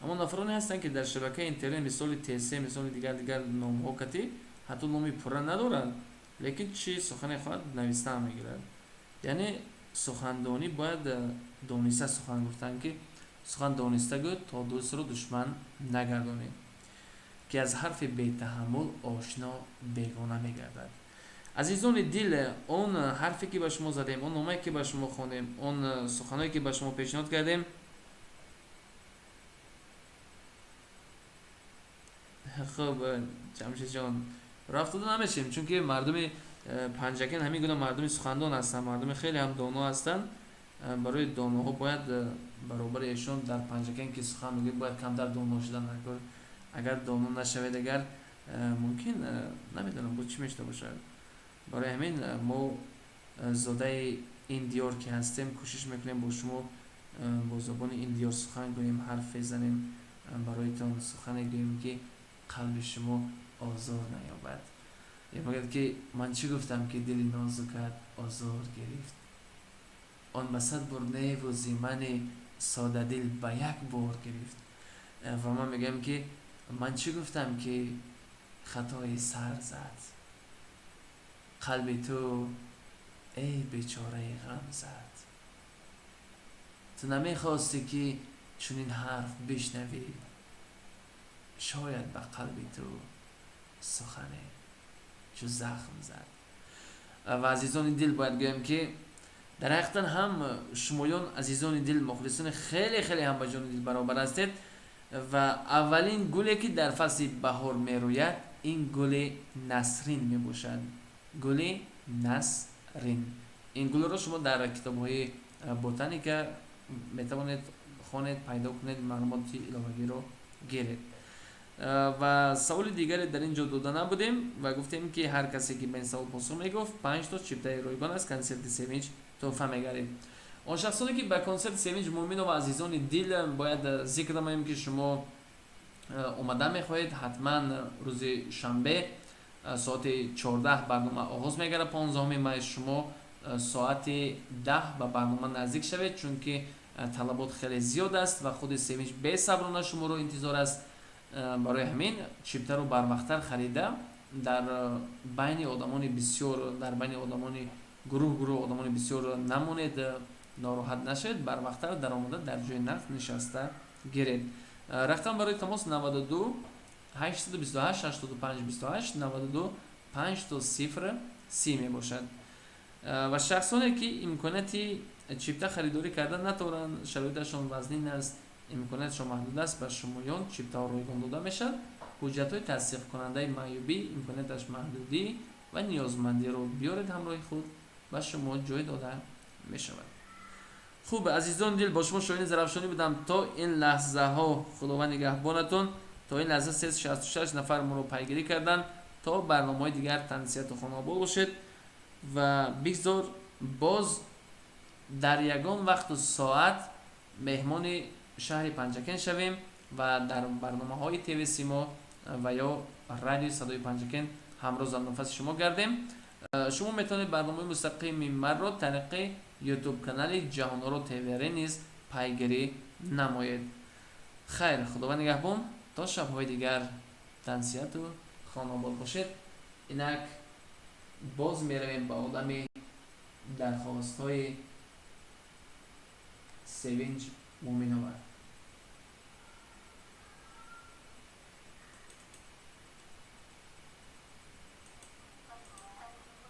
Аммо нафароне ҳастанд, ки дар шабакаи интернет, мисоли ТС, мисоли дигар дигар номҳо катӣ, ҳатто номи пурра надорад, лекин чӣ сухане хоҳад навистан мегирад. Яъне сухандонӣ бояд дониста сухан гуфтан, ки сухан дониста гӯ, то дӯстро душман нагардонӣ, ки аз ҳарфи бетаҳаммул ошно бегона мегардад. Азизони дил, он ҳарфе ки ба шумо задем, он номае ки ба шумо хондем, он суханое ки ба шумо пешниҳод кардем. Хуб, Ҷамшидҷон, рафтода намешем, чунки мардуми Панҷакен ҳамин гуна мардуми сухандон ҳастанд, мардуми хеле ҳам доно ҳастанд. Барои доноҳо бояд баробари эшон дар Панҷакен ки сухан мегӯед, бояд камтар доно шудан. Агар доно нашавед, агар мумкин, намедонам, боз чӣ мешуда бошад. Барои ҳамин мо зодаи ин диёр ки ҳастем, кӯшиш мекунем бо шумо бо забони ин диёр сухан гӯем, ҳарф безанем, бароитон сухане гӯем, ки қалби шумо озор наёбад. Мегӯяд, ки ман чӣ гуфтам, ки дили нозукат озор гирифт? Он ба сад бор неву зи мани содадил ба як бор гирифт. Ва ман мегӯям, ки ман чӣ гуфтам, ки хатои сар зад қалби ту, эй бечораи ғам зад? Ту намехостӣ, ки чунин ҳарф бишнавӣ, шояд ба қалби ту сухане чу захм зад. Ва азизони дил, бояд гӯям, ки дар ҳақиқатан ҳам шумоён, азизони дил, мухлисони хеле хеле ҳам ба ҷони дил баробар ҳастед. Ва аввалин гуле ки дар фасли баҳор мерӯяд, ин гули насрин мебошад. Гули насрин, ин гулро шумо дар китобҳои ботаника метавонед хонед, пайдо кунед, маълумоти иловагиро гиред. Ва саволи дигаре дар ин ҷо дода набудем ва гуфтем, ки ҳар касе ки ба ин савол посух мегуфт, панҷто чиптаи ройгон аз консерти Севинҷ тӯҳфа мегардид. Он шахсоне ки ба консерти Севинҷ Муъминова, азизони дил, бояд зикр намоем, ки шумо омада мехоҳед, ҳатман рӯзи шанбе соати 14 барнома оғоз мегардад, 15 май. Шумо соати 10 ба барнома наздик шавед, чунки талабот хеле зиёд аст ва худи Севинҷ бесаброна шуморо интизор аст. Барои ҳамин чиптаро барвақттар харида, дар байни одамони бисёр, дар байни одамони гурӯҳ гурӯҳ одамони бисёр намонед, нороҳат нашавед, барвақттар даромада дар ҷои нақд нишаста гиред. Рақам барои тамос 92 828 85 28, 92 5 то 0 30 мебошад. Ва шахсоне ки имконияти чипта харидорӣ карда натавонанд, шароиташон вазнин аст, имкониятшон маҳдуд аст, ба шумоён чиптаҳо ройгон дода мешавад. Ҳуҷҷатҳои тасдиқкунандаи маъюбӣ, имконияташ маҳдудӣ ва ниёзмандиро биёред ҳамроҳи худ, ба шумо ҷой дода мешавад. Хуб, азизони дил, бо шумо Шоҳини Зарафшонӣ будам то ин лаҳзаҳо. Худованд нигаҳбонатон. То ин лаҳза 366 нафар моро пайгирӣ карданд. То барномаҳои дигар тансиҳату хонаобод бошед ва бигзор боз дар ягон вақту соат меҳмони шаҳри Панҷакент шавем ва дар барномаҳои ТВ Симо ва ё радиои Садои Панҷакент ҳамроз нафаси шумо гардем. Шумо метавонед барномаи мустақими маро тариқи Ютуб канали Ҷаҳоноро ТВР низ пайгирӣ намоед. Хайр, Худованд нигаҳбон, то шабҳои дигар тансиҳату хонаобод бошед. Инак боз меравем ба олами дархостҳои Севинҷ Муъминова.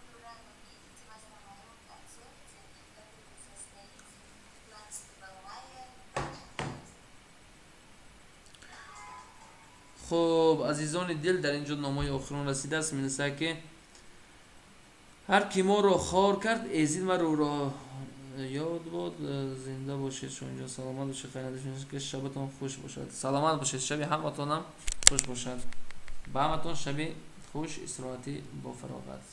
Буду рада видеть вас на моем концерте, который состоится 15 мая в Панджакенте. Хуб, азизони дил, дар ин ҷо номаи охирон расидааст. Менависад, ки ҳар ки моро хор кард, эзид маро ёд бод. Зинда бошед, Шоҳинҷон, саломат бошед. Хайр, ки шабатон хуш бошад. Саломат бошед, шаби ҳаматонам хуш бошад. Ба ҳаматон шаби Хуш истироҳатӣ бо фароғат.